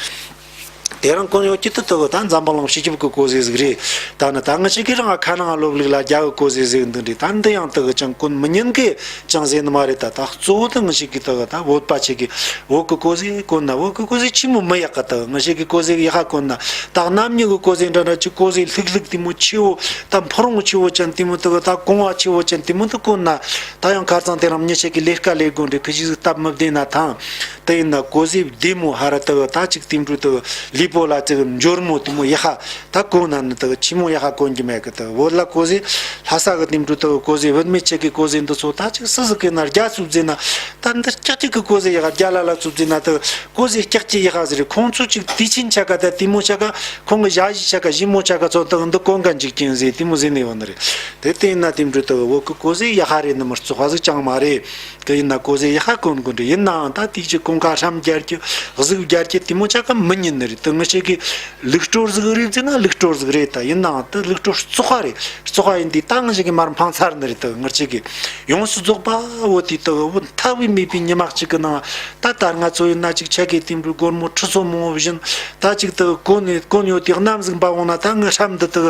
དེ་རང་གོན་ཡོད་ཀྱི་དེ་དེ་གི་ད་འཛམ་བུ་གླིང་སྤྱི་ཁྱབ་ཀྱི་གོས་ཟས་ཟིག་རེད། ད་ནི་ད་ང་ཅག་གི་རང་ཁ་ནང་སློབ་ལུགས་ལ་རྒྱ་གི་གོས་ཟས་ཟིག་འདི་འདྲ་ད་འདི་ཡང་དེ་གི་ཅང་གོན་མི་ཉན་གི་ཅང་ཟེར་ནི་མ་རེད། ད་ད་གཙོ་བོ་དེ་ང་ཅག་གི་དེ་གི་ད་བོད་པ་ཅིག་གི་བོད་ཀྱི་གོས་ཟས་གོན་ན་བོད་ཀྱི་གོས་ཟས་ཆི་མོ་མི་ཡག་གི། དེ་གི་ང་ཅག་གི་གོས་ཟས་ཡག་ག་གོན་ན་ད་གནམ་མྱི་གི་གོས་ཟས་འདྲ་འདྲ་ཅིག་གོས་ཟས་ལྷུག་ལྷུག་དེ་མོ་ཆེ་བོ་ད་ཕོ་རོང་ཆེ་བོ་ཅན་དེ་མོ་དེ་གི་ད་གོང་བ་ཆེ་བོ་ཅན་དེ་མོ་དེ་གོན་ན་ད་ཡང་ཁ་རྩང་དེ་རང་མྱི་ཅག་གི་ལས་ཀ་ལས་དགོས་འདྲ་ཁི་ཅིག་སྟབས་མི་བདེ་ན་ཐང་། དེ་ཡིན་ན་གོས་ཟས་བདེ་མོ་ཧ་ར་དག་ད་ཅིག་དེ་འདྲ་དག་ལུས་པོ་ལ་དག་འབྱོར་མོ་དེ་མོ་ཡག་པ་ད་གོན་ན་ནི་དག་ཆི་མོ་ཡག་པ་གོན་གྱི་མེད་གི། དག་བོད་ལ་གོས་ཟས་ལྷ་ས་གི་དེ་འདྲ་དག་གོས་ཟས་བུད་མེད་ཅིག་གི་གོས་ཟས་འདི་ཚོ་ད་ཅིག་སུ་ཟིག་གི་ན་རྒྱ་སུབ་ཟེར་ན་ད་འདི་ཀྱག་ཀྱག་གི་གོས་ཟས་ཡག་པ་རྒྱ་ལ་ལ་སུབ་ཟེར་ན་དག་གོས་ཟས་ཀྱག་ཀྱག་ཡག་པ་ཟེར། ཁོང་ཚོ་ཅིག་དུས་ཆེན་ཆ་ག་ད་དེ་མོ་ཆ་ག་ཁོང་གི་ཞ་ཞི་ཆ་ག་ཞི་མོ་ཆ་ག་ཚོ་དག་འདི་གོན་ག་འཇིག་རྐྱེན་ཟེར་དེ་མོ་ཟེར་ནས་ཡོད་ནི་རེད། དེ་ལྟ་ཡིན་ན་དེ་འདྲ་དག་བོད་གི་གོས་ཟས་ཡག་པ་རེད་ནི་མི་བཙོག་པ་ཟིག་ཅང་མ་རེད། དེ་ཡིན་ན་གོས་ཟས་ཡག་པ་གོན་དགོས་འདྲ། ཡིན་ནའང་ད་དེའི་ཅིག་གོང་ཁ་ཧྲམ་རྒྱག་རྒྱུ་གཟུགས་རྒྱག་རྒྱུ་དེ་མོ་ཆ་ག་མི་ཉན་ནི་རེད། དེ་ང་ཅག་གི་ལུགས་སྲོལ་ཟིག་རེད་ཟེར་ན་ལུགས་སྲོལ་ཟིག་རེད། ད་ཡིན་ནའང་དེ་ལུགས་སྲོལ་བཙོག་པ་རེད། བཙོག་པ་ཡིན་དུས་ད་ང་ཅག་གི་མར་འཕངས་ཚར་ནི་རེད། དེ་ང་ཅག་གི་ཡོངས་སུ་རྫོགས་པ་བོ་དེ་དེ་བོ་མཐའ་དབུས་མེད་པའི་ཉི་མ་གཅིག་གི་ནང་ད་ད་ང་ཚོ་ཡིན་ན་ཅིག་ཆ་གི་དེ་འདྲ་སྒོར་མོ་ཁྲི་ཚོ་མང་བོ་བཞིན་ད་ཅིག་དེ་གོན་ནས་གོན་ཡོད་དེ་གནམ་ཟིག་འབབ་འོང་ན་ད་ངའི་ཧྲམ་འདི་དེ་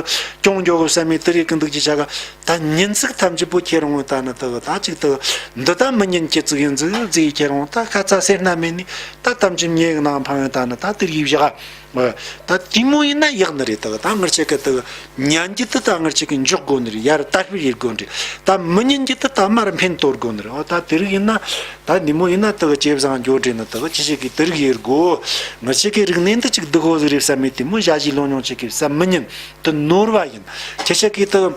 གྱོང་འགྱོ་གི་བསམ་མེད་དེ་རེད་གི་འདུག་ཅི་ཆ་ག་ད་ཉིན་ཚིག་ཐམས་ཅད་པོ་ཁྱེར་འོང་ད་ནི་དག་ད་ཅིག་དག་འདི་ད་མི་ཉན་ཁྱི་ཚིག་ཡིན་ཟིག་ཟིག་ཁྱེར་འོང་ད་ཁ་ཚ་སེར་སྣ་མེད་ནི་ད་ཐམས་ཅད་ཉེ་གི་ནང་འཕངས་ཡོང་ད་ནི་ད་དེར་ཡིབ་བཞག་ད་དེ་མོ་ཡིན་ན་ཡག་ནི་རེད། དག་ད་ང་ཅག་གི་དག་ཉན་རྒྱུ་དེ་ད་ང་ཅག་གི་འཇོག་དགོས་ནི་རེད། ཡར་དར་སྤེལ་ཡེད་དགོས་ནི་རེད། ད་མི་ཉན་རྒྱུ་དེ་ད་མར་འཕེན་གཏོར་དགོས་ནི་རེད། འོ་ད་དེ་རིགས་ཡིན་ན་ད་དེ་མོ་ཡིན་ན་དག་ཇེ་བཟང་འགྱོ་འདྲ་ནི། དག་ཁྱེད་ཅག་གི་དེ་རིགས་ཡེད་དགོས། ང་ཅག་གི་རིག་གནས་འདི་ཅིག་སྡུག་པོ་ཟིག་རེད་བསམ་མེད་དེ་མོ་ཞ་ཞི་ལོ་ཉུང་ཅིག་གི་བསམ་མི་ཉན། དེ་ནོར་བ་ཡིན། ཁྱེད་ཅག་གིས་དེ་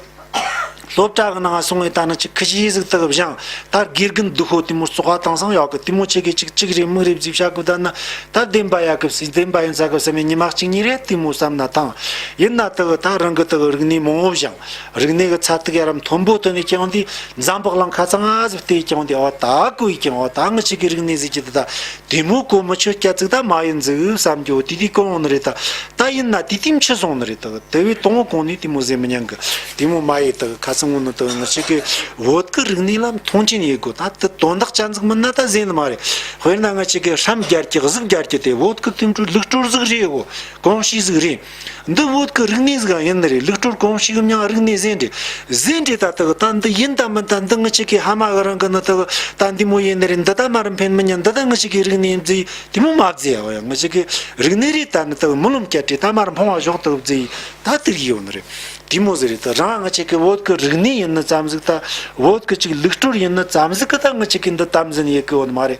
སློབ་གྲྭ་གི་ནང་སོང་བས་ད་ནི་ཅིག་ཁི་ཤི་ཟིག་དེ་བཞེངས། ད་དགེ་རྒན་སྡུག་པོ་དེ་མོ་བཙོག་པ་དེང་སང་ཡོད་གི། དེ་མོ་ཆེ་གི་ཅིག་ཅིག་རེད་མིག་རེད་ཟིག་བྱ་དགོས། ད་ནི་ད་བདེན་པ་ཡོད་གི་ཟེར་བདེན་པ་ཡིན་ས་གི་བསམ་མེད་ཉི་མ་གཅིག་གཉིས་རེད་དེ་མོ་བསམ་ན་ཐང་། ཡིན་ན་དེ་ད་རང་གི་དེ་རིག་གནས་མང་བོ་བཞེངས། རིག་གནས་གི་ཚད་ཐིག་ཡར་མཐོན་པོ་དེ་ནས་བསྐྱངས་དུས་འཛམ་བུ་གླིང་ཁ་ཚང་ང་ཟིག་བལྟས་བསྐྱངས་དུས་འོ་ད་གོ་ཡི་ཀྱང་འོ་ད་ང་ཅག་གི་རིག་གནས་ཟིག་གི་དེ་ད། དེ་མོ་གོ་མི་ཆོད་སྐྱ་ཙིག་ད་མ་ཡིན་ཟིག་བསམ་རྒྱུ་དེ་དུས་གོ་འོང་ནི་རེད་ད། ད་ཡིན་ན་དེ་དུས་འཆི་སོང་ནི་རེད་ད། དེ་བས་དང་པོ་གོང་ནས་དེ་མོ་ཟེར་མི་ཉན་གི། དེ་མོ་མ་ཡིན་ད་ཁ་སང་ངོ་ནི་ད་ང་ཅག་གི་བོད་ཀྱི་རིག་གནས་ལ་མཐོང་ཆེན་ཡེད་དགོས། ད་དེ་དོན་དག་ཅན་ཟིག་མིན་ན་ད་ཟེར་ནི་མ་རེད། དཔེར་ན་ང་ཅག་གི་ཧྲམ་རྒྱལ་གྱི་གཟུགས་རྒྱལ་གྱི་དེ་བོད་ཀྱི་དེ་འཕྲོ་ལུགས་སྲོལ་ཟིག་རེད་གོ། གོམས་གཤིས་ཟིག་རེད། འདི་བོད་ཀྱི་རིག་གནས་ཟིག་ཡིན་ནི་རེད། ལུགས་སྲོལ་གོམས་གཤིས་ཀྱི་མྱིང་རིག་གནས་ཟེར་འདྲ། ཟེར་འདྲ་ད་ད་ད་འདི་ཡིན་ད་མིན་ད་འདི་ང་ཅག་གི་ཕ་མ་གི་རིང་གི་ནི་ད་ད་འདི་མོ་ཡིན་ནི་རེད། འདི་ད་མར་འཕེན་མི་ཉན། འདི་ད་ང་ཅག་གི་རིག་གནས་ཟེར་དེ་མོ་མ་བརྩི་ཡ། ཡང་ང་ཅག་གི་རིག་གནས་རེད། ད་ནི་ད་རྨི་ལམ་བསྐྱལ་དྲ་ད་མར་འཕང་བ་ཞོག་ད་བརྩི་ད་དེ་རིགས་ཡོད་ནི་རེད། དེ་མོ་ཟིག་རེད། ད་རང་ང་ཅག་གི་བོད་ཀྱི་རིག་གནས་ཡིན་ནི་ཙམ་ཟིག་ད་བོད་ཀྱི་ཅིག་ལུགས་སྲོལ་ཡིན་ནི་ཙམ་ཟིག་གི་ད་ང་ཅག་གི་འདི་དམ་འཛིན་ཡེད་གི་ཡོད་ནི་མ་རེད།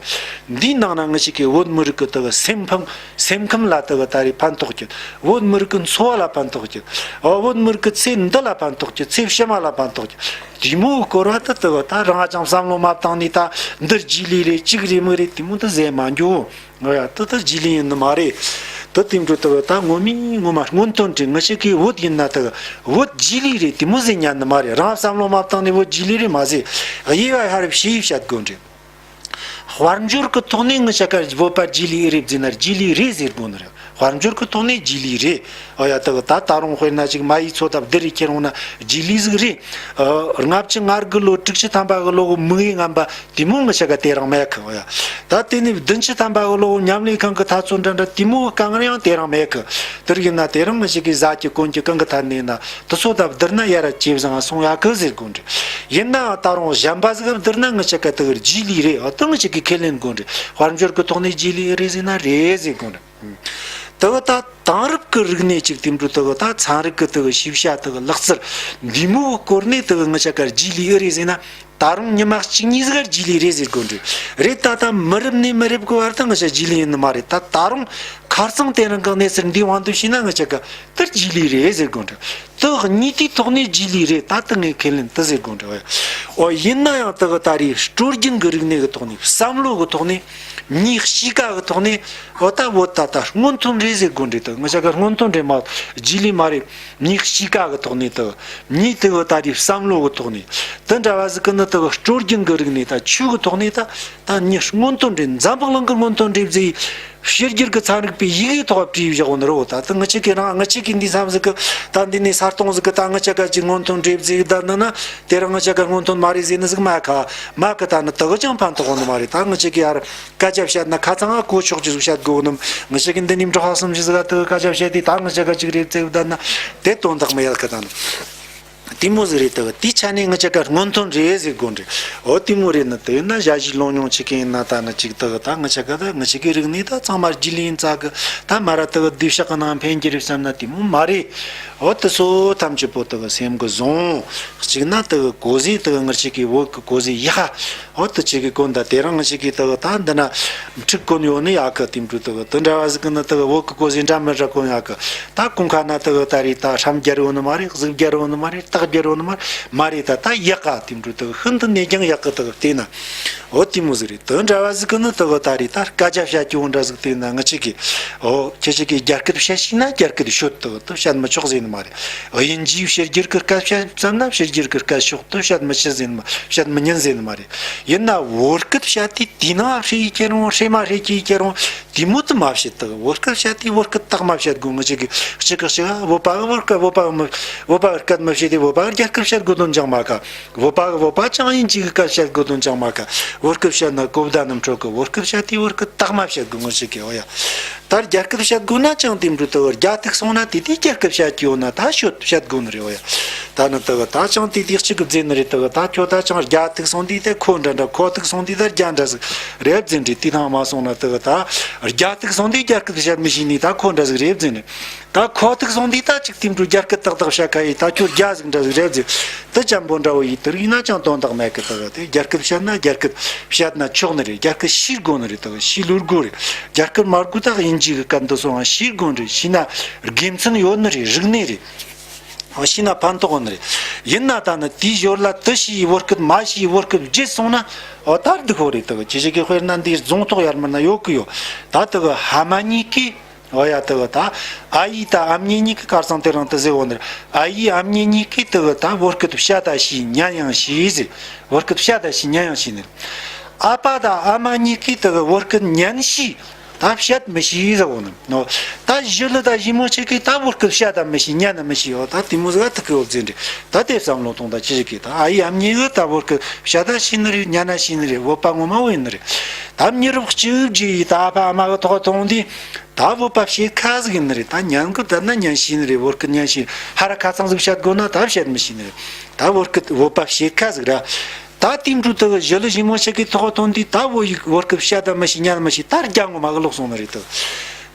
འདིའི་ནང་ན་ང་ཅག་གི་བོད་མི་རིགས་ཀྱི་ད་སེམས་ཕམ། སེམས་ཁམས་ལ་དེ་གི་ད་རེས་ཕན་ཐོགས་ཀྱི། བོད་མི་རིགས་ཀྱི་འཚོ་བ་ལ་ཕན་ཐོགས་ཀྱི། ཨོ་བོད་མི་རིགས་ཀྱི་ཚེ་འདི་ལ་ཕན་ཐོགས་ཀྱི། ཚེ་ཕྱི་མ་ལ་ཕན་ཐོགས་ཀྱི། དེ་མོ་སྐོར་བ་ད་དེ་གི་ད་རང་ཅང་བསམ་བློ་མ་བཏང་ནས་ད་འདི་རྗེས་ལུས་རེད་གཅིག་རེད་མིག་རེད་དེ་མོ་ད་ཟེར་མ་འགྱོ། ཨོ་ཡ་ད་ད་རྗེས་ལུས་ཡིན་ནི་མ་རེད། ད་དེ་འདྲ་དེ་གི་ད་ངོ་མ་ངོ་མ་སྔོན་ཐོན་རེད། ང་ཅག་གི་བོད་ཡིན་ན་དེ་གི་བོད་རྗེས་ལུས་རེད་དེ་མོ་ཟེར་ཉན་ནི་མ་རེད། རང་བསམ་བློ་མ་བཏང་ནས་བོད་རྗེས་ལུས་རེད་མ་ཟེར། དབྱེ་བ་ཧར་ཕྱེ་བཤད་དགོས་རེད། དཔལ་འབྱོར་གྱི་ཐོག་ནས་ང་ཅག་ག་བོད་པ་རྗེས་ལུས་རེད་ཟེར་ན་རྗེས་ལུས་རེད་ཟེར་དགོས་ནི་རེད། དཔལ་འབྱོར་གྱི་ཐོག་ནས་རྗེས་ལུས་རེད། ཨོ་ཡ་ད་གི་ད་ད་རུང་དཔེར་ན་ཅིག་མ་ཡི་ཚོ་ད་བསྡུར་རེ་ཁྱེར་འོང་ན་རྗེས་ལུས་ཟིག་རེད། ཨ་ལྔ་བཅུ་ང་དགུ་ལོ་དྲུག་ཅུ་ཐམ་པ་གི་ལོ་གི་མིག་དབྱེ་ངན་པ་དེ་མོ་ང་ཅག་ག་དེ་རིང་མེད་གི། ཨོ་ཡ་ད་དེ་ནས་བདུན་ཅུ་ཐམ་པ་གི་ལོ་གི་མཉམ་ལས་ཁང་གི་ཐ་ཚོ་འདྲ་འདྲ་དེ་མོ་གི་དཀའ་ངལ་ཡང་དེ་རིང་མེད་གི། དེར་ཡིན་ན་དེ་རིང་ང་ཅག་གི་ཟ་གི་གོན་གི་གང་གི་ཐད་ནས་ན། དེ་ཚོ་དང་བསྡུར་ན་ཡར་ཇེ་བཟང་སོང་ཡོད་གི་ཟེར་དགོས་རེད། ཡིན་ནའང་ད་རུང་གཞན་པ་ཟིག་ག་བསྡུར་ན་ང་ཅག་ག་དེ་གི་རྗེས་ལུས་རེད། ཨ་དེ་ང་ཅག་གིས་ཁས་ལེན་དགོས་རེད། དཔལ་འབྱོར་གི་ཐོག་ནས་རྗེས་ལུས་རེད་ཟེར་ན་རེད་ཟེར་དགོས་རེད། དེ་གི་ད་དེང་རབས་ཀྱི་རིག་གནས་ཅིག་དེ་འདྲ་དེ་གི་ད་ཚན་རིག་གི་དེ་གི་ཤེས་བྱ་དེ་གི་ལག་རྩལ་འདི་མོ་གི་སྐོར་ནས་དེ་གི་ང་ཅག་ག་རྗེས་ལུས་རེད་ཟེར་ན། ད་རུང་ཉི་མ་གཅིག་གཉིས་ཟིག་ག་རྗེས་ལུས་རེད་ཟེར་དགོས་རེད། རེད་ད་ད་མི་རབས་ནས་མི་རབས་གི་བར་དུ་ང་ཅག་རྗེས་ལུས་ཡིན་ནི་མ་རེད། ད་ད་རུང་ཁ་སང་དེ་རིང་གི་གནས་ཚུལ་འདིའི་དབང་དུ་བྱས་ན་ང་ཅག་ག་དེར་རྗེས་ལུས་རེད་ཟེར་དགོས་འདྲ། དེ་གཉིས་དེའི་ཐོག་ནས་རྗེས་ལུས་རེད། ད་དེ་ངས་ཁས་ལེན་དེ་ཟེར་དགོས་འདྲ། ཨོ་ཡིན་ན་ཡང་དེ་གི་ད་རེས་སྲོལ་རྒྱུན་གྱི་རིག་གནས་ཀྱི་ཐོག་ནས་བསམ་བློ་གི་ཐོག་ནས་མིའི་གཤིས་ཀ་གི་ཐོག་ནས་ཨོ་ད་བོད་ད་ད་སྔོན་ཐོན་རེད་ཟེར་དགོས་འདྲ། དེ་ང་ཅག་ག་སྔོན་ཐོན་རེད་མ་རྗེས་ལུས་མ་རེད། མིའི་གཤིས་ཀ་གི་ཐོག་ནས་དེ་མིའི་དེ་གི་ད་རེས་བསམ་བློ་གི་ཐོག་ནས་དེ་འདྲ་བ་ཟིག་གི་ནི་དེ་གི་སྲོལ་རྒྱུན་གྱི་རིག་གནས་ད་ཆོས་གི་ཐོག་ནས་ད། ད་ནི་སྔོན་ཐོན་རེད། འཛམ་བུ་གླིང་གི་སྔོན་ཐོན་རེད་ཟེར། ཕྱི་རྒྱལ་གྱི་ཚན་རིག་པས་ཡི་གེའི་ཐོག་བྲིས་བཞག་ཡོད་ནི་རེད། ད་ལྟ་ང་ཅག་གི་རང་ང་ཅག་གི་འདི་མཚམས་ཟིག་གི་ད་འདི་ནས་ས་སྟོང་ཟིག་གི་ད་ང་ཅག་ག་ཅིག་སྔོན་ཐོན་རེད་ཟེར་བསྡད་ན་ན། དེ་རིང་ང་ཅག་ག་སྔོན་ཐོན་མ་རེད་ཟེར་ནི་ཟིག་མ་ག་མ་གི་ད་ནི་དེ་གི་ཅང་ཕན་ཐོགས་ཡོད་ནི་མ་རེད། ད་ང་ཅག་གི་ཡར་སྐད་ཆ་བཤད་ན་ཁ་ཚང་ང་གོ་ཆོག་ཅིག་ཟིག་བཤད་དགོས་ནམ། ང་ཅག་གི་འདི་ནས་འབྲོག་པ་སུམ་བཞི་ཟིག་ག་དེ་གི་སྐད་ཆ་བཤད་དེ་ད་ང་ཅག་ག་ཅིག་རེད་ཟེར་བསྡད་ན་དེ་དོན་དག་མི་ཡོད་གི་ད་ནི། དེ་མོ་ཟིག་རེད། དེ་གི་དེའི་ཆ་ནས་ང་ཅག་ག་སྔོན་ཐོན་རེད་ཟེར་དགོས་རེད། འོ་དེ་མོ་རེད་ན་དེ་ཡིན་ན་ཞ་ཞི་ལོ་ཉུང་ཆེ་གི་ཡིན་ན་ད་ནི་ཅིག་དེ་གི་ད་ང་ཅག་ག་ད་ང་ཅག་གི་རིག་གནས་ད་ཚང་མ་རྗེས་ལུས་ཡིན་ཙག་གི་ད་མ་ར་དེ་གི་སྡེ་བཤག་གི་ནང་འཕེན་གྱི་རེད་བསམ་ན་དེ་མོ་མ་རེད། འོ་དེ་ཚོ་ཐམས་ཅད་པོ་དེ་གི་སེམས་གི་བཟུང་། གཅིག་ན་དེ་གི་གོ་ཟེ་དེ་གི་ང་ཅག་གི་བོད་གི་གོ་ཟེ་ཡག་ག་འོ་དེ་ཅིག་གི་གོན་ད་དེ་རིང་ང་ཅག་གི་དེ་གི་ད་འདི་ན་འཁྲིག་གོན་ཡོད་ནི་ཡག་གི་དེ་འདྲ་དེ་གི་དེ་འདྲ་བ་ཟིག་གི་ནི་དེ་གི་བོད་གི་གོ་ཟེ་འདྲ་མི་འདྲ་གོན་ཡག་གི་ད་གོང་ཁ་ན་དེ་གི་ད་རེད། ད་ཧྲམ་རྒྱལ་ཡོད་ནི་མ་རེད། གཟུགས་རྒྱལ་ཡོད་ནི་མ་རེད། རྟགས་རྒྱལ་ཡོད་ནི་མ་རེད། མ་རེད། ད་ད་ཡག་ག་དེ་འདྲ་དེ་གི་ཤིན་ཏུ་ནས་ཀྱང་ཡག་གི་དེ་གི་བལྟས་ན། འོ་དེ་མོ་ཟིག་རེད། དེ་འདྲ་བ་ཟིག་གི་ནི་དེ་གི་ད་རེད། ད་སྐད་ཆ་བཤད་རྒྱུ་འདྲ་ཟིག་བལྟས་ན་ང་ཅག་གི་འོ་ཁྱེད་ཅག་གི་རྒྱ་སྐད་བཤད་ཤེས་ན་རྒྱ་སྐད་ཤོད། དེ་གི་དེ་བཤད་མི་ཆོག་ཟེར་ནི་མ་རེད། དབྱིན་ཇིའི་ཕྱི་རྒྱལ་གི་སྐད་བཤད་བསམ་ན་ཕྱི་རྒྱལ་གི་སྐད་ཤོད། དེ་བཤད་མི་ཆོག་ཟེར་ནི་མ་བཤད་མི་ཉན་ཟེར་ནི་མ་རེད། ཡིན་ན་བོད་སྐད་བཤད་དུས་དེའི་ནང་ཧྲེ་ཡི་ཁྱེར་རུང་ཧྲེ་མ་ཧྲེ་ཁྱི་ཁྱེར་རུང་དེ་མོ་དེ་མ་བཤད། དེ་བོད་སྐད་བཤད་དུས་བོད་སྐད་དག་མ་བཤད་དགོས། ང་ཅག་གི་གཅིག་གི་གཅིག་བོད་པ་གི་བོད་སྐད་བོད་པ་གི་མི་བོད་པ་གི་སྐད་མི་བཤད་དེ་བོད་པ་གི་རྒྱ་སྐད་བཤད་དགོས་དོན་ཅང་མེད་ག་བོད་པ་གི་བོད་པ་ཅང་དབྱིན་ཇི་གི་སྐད་བཤད་དགོས་དོན་ཅང་མེད་ག་བོད་སྐད་བཤད་ན་གོ་བརྡ་རྣམ་འཕྲོད་གི་བོད་སྐད་བཤད་དུས་བོད་སྐད་དག་མ་བཤད་དགོས། ང་ཅག་གི་འོ་ཡ། ད་རྒྱ་སྐད་བཤད་དགོས་ན་ཅང་དེ་འདྲ་དེ་གི་རྒྱ་ཐིག་སོང་ན་དེ་དུས་རྒྱ་སྐད་བཤད་ཀྱི་ཡོད་ན་ད་ཤོད་བཤད་དགོས་ནི་རེད། འོ་ཡ། ད་ནི་དེ་གི་ད་ཅང་དེ་དུས་གཅིག་གི་བརྫིས་ནི་རེད། དེ་གི་ད་ཁྱོད་ད་ཅང་རྒྱ་ཐིག་སོང་དུས་དེ་ཁོ་འདྲ་འདྲ། ཁོ་ཐིག་སོང་དུས་ད་རྒྱ་འདྲ་ཟིག་རེད་བརྫིས་ནི་རེད། དེ་ཐང་མ་སོང་ན་དེ་གི་ད་རྒྱ་ཐིག་སོང་དུས་རྒྱ་སྐད་བཤད་མི་ཤེས་ནི་ད་ཁོ་འདྲ་ཟིག་རེད་བརྫིས་ནི། ད་ཁོ་ཐིག་སོང་དུས་ད་ཅིག་དེ་འདྲ་རྒྱ་སྐད་ཏག་ཏག་བཤད་ཁ་ཡི་ད་ཁྱོད་རྒྱ་ཟིག་འདྲ་ཟིག་རེད་བརྫིས། དེ་ཅན་པོ་འདྲ་བོ་ཡི་དེ་རིགས་ཡིན་ན་ཅང་དོན་དག་མེད་གི། དེ་གི་དེ་རྒྱ་སྐད་བཤད་ན་རྒྱ་སྐད་བཤད་ན་ཆོག་ནི་རེད། རྒྱ་སྐད་ཤེས་དགོས་ནི་རེད། དེ་གི་ཤེས་ལོས་དགོས་རེད། རྒྱ་སྐད་མ་དགོས་ད་དབྱིན་ཇི་གི་སྐད་འདི་སོང་ང་ཤེས་དགོས་ནི་རེད། ཤེས་ན་དགེ་མཚན་ཡོད་ནི་རེད། རིག་གནས་རེད། ཤེས་ན་ཕན་ཐོགས་ནི་རེད། ཡིན་ན་ད་ནི་དེའི་ཞོར་ལ་དེ་ཤེས་བོད་སྐད་མ་ཤེས་བོད་སྐད་བརྗེད་སོང་ན་འོ་ད་སྡུག་པོ་རེད། དེ་གི་ཁྱེད་ཅག་གི་དཔེར་ན་འདིའི་རྫོང་ཐོག་ཡར་མར་ན་ཡོད་གི་ཡོད། ད་དེ་གི་ཕ་མ་གཉིས་ཀས་འོ་ཡ་དེ་གི་ད་ཨ་ཡེ་ད་ཨ་མྱེས་གཉིས་ཀས་ཁ་སང་དེ་རིང་དེ་ཟེར་བོ་ནི་རེད། ཨ་ཡེ་ཨ་མྱེས་གཉིས་ཀས་དེ་གི་ད་བོད་སྐད་བཤད་ད་ཤེས་ཉན་ཡང་ཤེས་ཟེར། བོད་སྐད་བཤད་ད་ཤེས་ཉན་ཡང་ཤེས་ནི་རེད། ཨ་ཕ་དང་ཨ་མ་གཉིས་ཀས་དེ་གི་བོད་སྐད་ཉན་ཤེས། ད་བཤད་མི་ཤེས་ཟེར་བོ་ནི་ནོ། ད་ཞི་ལུ་དང་ཞི་མོ་ཆེ་གིས་ད་བོད་སྐད་བཤད་ད་མི་ཤེས། ཉན་ན་མི་ཤེས་ཡོ། ད་དེ་མོ་ཟིག་ཨ་ཐུག་གི་ཡོད་ཟེར་འདྲི། ད་དེ་བསམ་བློ་གཏོང་ད་ཅི་ཞིག་གིས། ད་ཨ་ཡེ་ཨ་མྱེས་གིས་ད་བོད་སྐད་བཤད་ད་ཤེས་ནི་རེད། ཉན་ན་ཤེས་ནི་རེད། བོད་པ་ངོ་མ་བོ་ཡིན་ནི་རེད། ད་མྱི་རབས་གཅིག་རྗེས་ཡིས་ད་ཨ་ཕ་ཨ་མ་གི་ཐོག་ཐོང་དུས། ད་བོད་པ་བཤད་ཁ་ཟིག་ཡིན་ནི་རེད། ད་ཉན་གི་བསྡད་ན་ཉན་ཤེས་ནི་རེད། བོད་སྐད་ཉན་ཤེས། ཧ་ར་ཁ་ཚང་ཟིག་བཤད་དགོས་ན་ད་བཤད་མི་ཤེས་ནི་རེད། ད་བོད་སྐད་བོད་པ་བཤད་ཁ་ཟིག་ར། ད་དེ་འཕྲོ་དེ་གི་ཞི་ལུ་ཞི་མོ་ཆེ་གི་ཐོག་ཐོན་དུས། ད་བོད་ཡིག་བོད་སྐད་བཤད་ད་མི་ཤེས། ཉན་མི་ཤེས། ད་རྒྱ་ངོ་མ་གི་ལོག་སོང་ནི་རེད་དོ།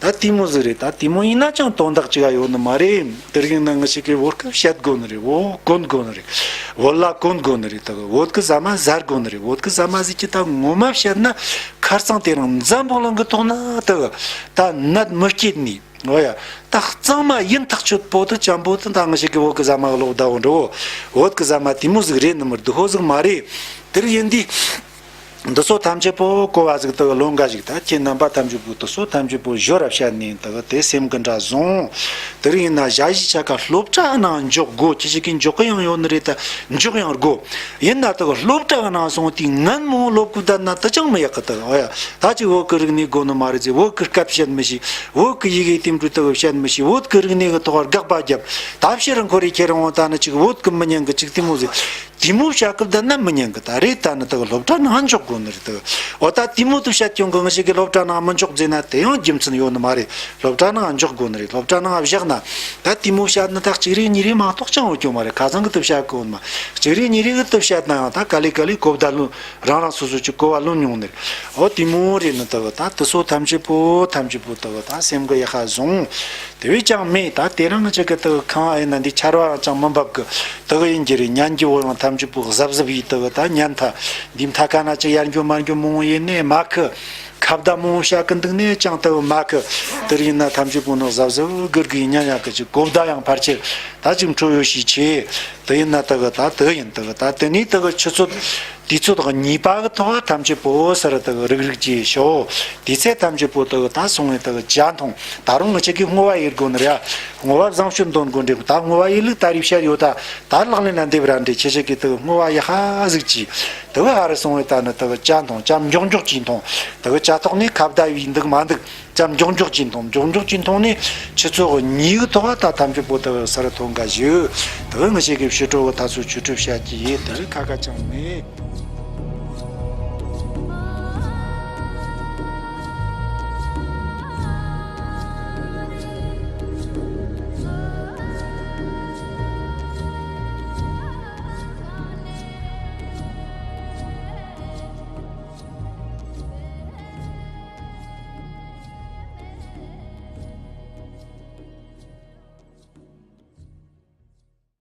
ད་དེ་མོ་ཟིག་རེད། ད་དེ་མོ་ཡིན་ན་ཅང་དོན་དག་ཅིག་ཡོད་ནི་མ་རེད། དེ་རིང་ན་ང་ཞིག་གིས་བོད་སྐད་བཤད་དགོས་ནི་རེད། བོད་གོན་དགོས་ནི་རེད། བོད་ལྭ་གོན་དགོས་ནི་རེད། ད་བོད་གི་ཟ་མ་ཟ་དགོས་ནི་རེད། བོད་གི་ཟ་མ་ཟིག་གི་ད་ངོ་མ་བཤད་ན་ཁར་སང་དེ་རིང་འཛམ་བུ་གླིང་གི་ཐོག་ན་ད་ད་ནད་མི་སྐྱེད་ནི། འོ་ཡ། ད་གཙང་མ་ཡིན་ཐག་ཆོད་པོ་དེ་ཅམ་པོ་དེ་ད་ང་ཞིག་གི་བོད་གི་ཟ་མ་གི་ལོག་ད་འོ་འགྲོ། བོད་གི་ཟ་མ་དེ་མོ་ཟིག་རེད་ནི་མི་འདུག་ཧོ་ཟིག་མ་རེད། དེར་ཡིན་དུས། འདི་ཚོ་ཐམས་ཅད་པོ་གོ་བ་ཟིག་ད་ལོ་འགའ་ཞིག་ད་ཁྱེད་རྣམ་པ་ཐམས་ཅད་པོ་དེ་ཚོ་ཐམས་ཅད་པོ་ཞོར་ར་བཤད་ནས་ད་དེ་སེམས་གི་འདྲ་བཟུང་། དེར་ཡིན་ན་ཞ་ཞི་ཆ་ག་སློབ་གྲྭ་ནང་འཇོག་དགོས། ཁྱེད་ཞིག་གིས་འཇོག་གི་ཡང་ཡོད་ནི་རེད། ད་འཇོག་ཡང་དགོས། ཡིན་ན་ད་སློབ་གྲྭ་གི་ནང་སོང་དུས་ངན་མོ་སློབ་གི་བསྡད་ན་ད་ཅང་མི་ཡག་གི། ད་འོ་ཡ། ད་ཅིག་བོད་གི་རིག་གནས་དགོས་ནི་མ་རེད་ཟེར། བོད་གི་སྐད་བཤད་མི་ཤེས། བོད་གི་ཡི་གེ་དེ་འཕྲོ་ད་བཤད་མི་ཤེས། བོད་གི་རིག་གནས་གི་ཐོག་དགག་པ་བརྒྱབ། ད་ཕྱིར་འཁོར་རེ་ཁྱེར་འོང་ད་ནི་ཅིག་བོད་གི་མི་ཉན་གི་ཅིག་དེ་མོ་ཟིག་དེ་མོ་བཤད་གི་བསྡད་ན་མི་ཉན་གི། ད་རེད། ད་ནི་ད་སློབ་གྲྭ་ནང་འཇོག་དགོས་ནི་རེད། ད་འོ་ད་དེ་མོ་དུ་བཤད་ཀྱང་གི་ང་ཞིག་གི་སློབ་གྲྭ་ནང་མི་འཇོག་ཟེར་ན་དེ་ཡང་རྒྱུ་མཚན་ཡོད་ནི་མ་རེད། སློབ་གྲྭ་ནང་འཇོག་དགོས་ནི་རེད། སློབ་གྲྭ་ནང་བཞག་ན་ད་དེ་མོ་བཤད་ནི་ད་གཅིག་རེ་གཉིས་རེ་མ་གཏོགས་ཅང་ཡོད་ཀྱང་མ་རེད། ཁ་ཚང་གི་དུ་བཤད་གོ་ནི་མ། གཅིག་རེ་གཉིས་རེ་གི་དུ་བཤད་ན་ཡང་ད་ག་ལེ་ག་ལེ་གོ་བརྡ་ལོན། རང་རང་སོ་སོ་ཅིག་གོ་བ་ལོན་མྱོང་ནི་རེད། འོ་དེ་མོ་རེད་ནི། ད་ད་དེ་ཚོ་ཐམས་ཅད་པོ་ཐམས་ཅད་པོ་ད་ད་སེམས་གི་ཡག་པ་བཟུང་། དེ་བས་ཀྱང་མེད། ད་དེ་རིང་ཅིག་གི་དེ་གི་ཁང་ཨེ་ན་འདི་ཆར་བ་རང་ཅང་མི་འབབ་གི། དེ་གི་ཡིན་གྱི་རེད། ཉན་གྱི་བོ་ཡང་ཐམས་ཅད་པོ་གཟབ་གཟབ་ཡིས་དེ་གི་ད་ཉན་ཐལ། འདི་མཐའ་ཁ་ན་ཅིག་ཡར་འགྱོ་མར་འགྱོ་མང་བོ་ཡིན་ནས་མ་ཁི། ཁ་བརྡ་མང་བོ་བཤད་གི་འདུག་ནས་ཅང་དེ་གི་མ་ཁི། དེར་ཡིན་ན་ཐམས་ཅད་པོ་ནི་གཟབ་གཟབ་གིར་གི་ཉན་ཡག་གི་ཅིག་གོ་བརྡ་ཡང་ཕལ་ཆེར་ད་ཅིག་འཕྲོད་ཡོད་ཤས་ཆེ། དེ་ཡིན་ན་དེ་གི་ད་དེ་ཡིན། དེ་གི་ད་དེ་ནས་དེ་གི་ཆུ་ཚོད། དུས་ཚོད་གཉིས་པ་གི་ཐོག་ཐམས་ཅད་པོ་སར་དེ་གི་རིག་རིག་ཅེས་ཤོག། དུས་ཚོད་ཐམས་ཅད་པོ་དེ་གི་ད་སོང་བས་དེ་གི་ཇ་འཐུང་། ད་རུང་ང་ཅག་གིས་བསྔོ་བ་ཡེད་དགོས་ནི་རེད། བསྔོ་བ་བཟང་སྤྱོད་འདོན་དགོས་འདྲེ། ད་བསྔོ་བ་ཡེད་ལུགས་ད་རེས་བཤད་ཡོད། ད་ད་ལག་ལེན་ལ་འདེབས་ར་འདྲེ། ཁྱེད་ཅག་གིས་དེ་གི་བསྔོ་བ་ཡེད་ཧ་ཟིག་ཅིག། དེ་གི་ཧ་རི་སོང་བས་ད་ནི་དེ་གི་ཇ་འཐུང་། ཇ་མགྱོགས་མགྱོགས་ཅིག་འཐུང་། དེ་གི་ཇ་ཐོག་ནས་ཁ་བརྡ་བྱས་འདུག་མ་འདུག། ཇ་མགྱོགས་མགྱོགས་ཅིག་འཐུང་། མགྱོགས་མགྱོགས་ཅིག་འཐུང་ནས་ཆུ་ཚོད་གཉིས་གི་ཐོག་ད་ཐམས་ཅད་པོ་དེ་གི་སར་ཐོན་ག་ཞུ། དེ་གི་ང་ཅག་གིས་ཕྱི་དྲོ་གི་ད་ཚོ་ཆུ་ཁྲུས་བྱ་གི་ཡིན། དེ་རིང་ཁ་ཁ་ཅང་མེད།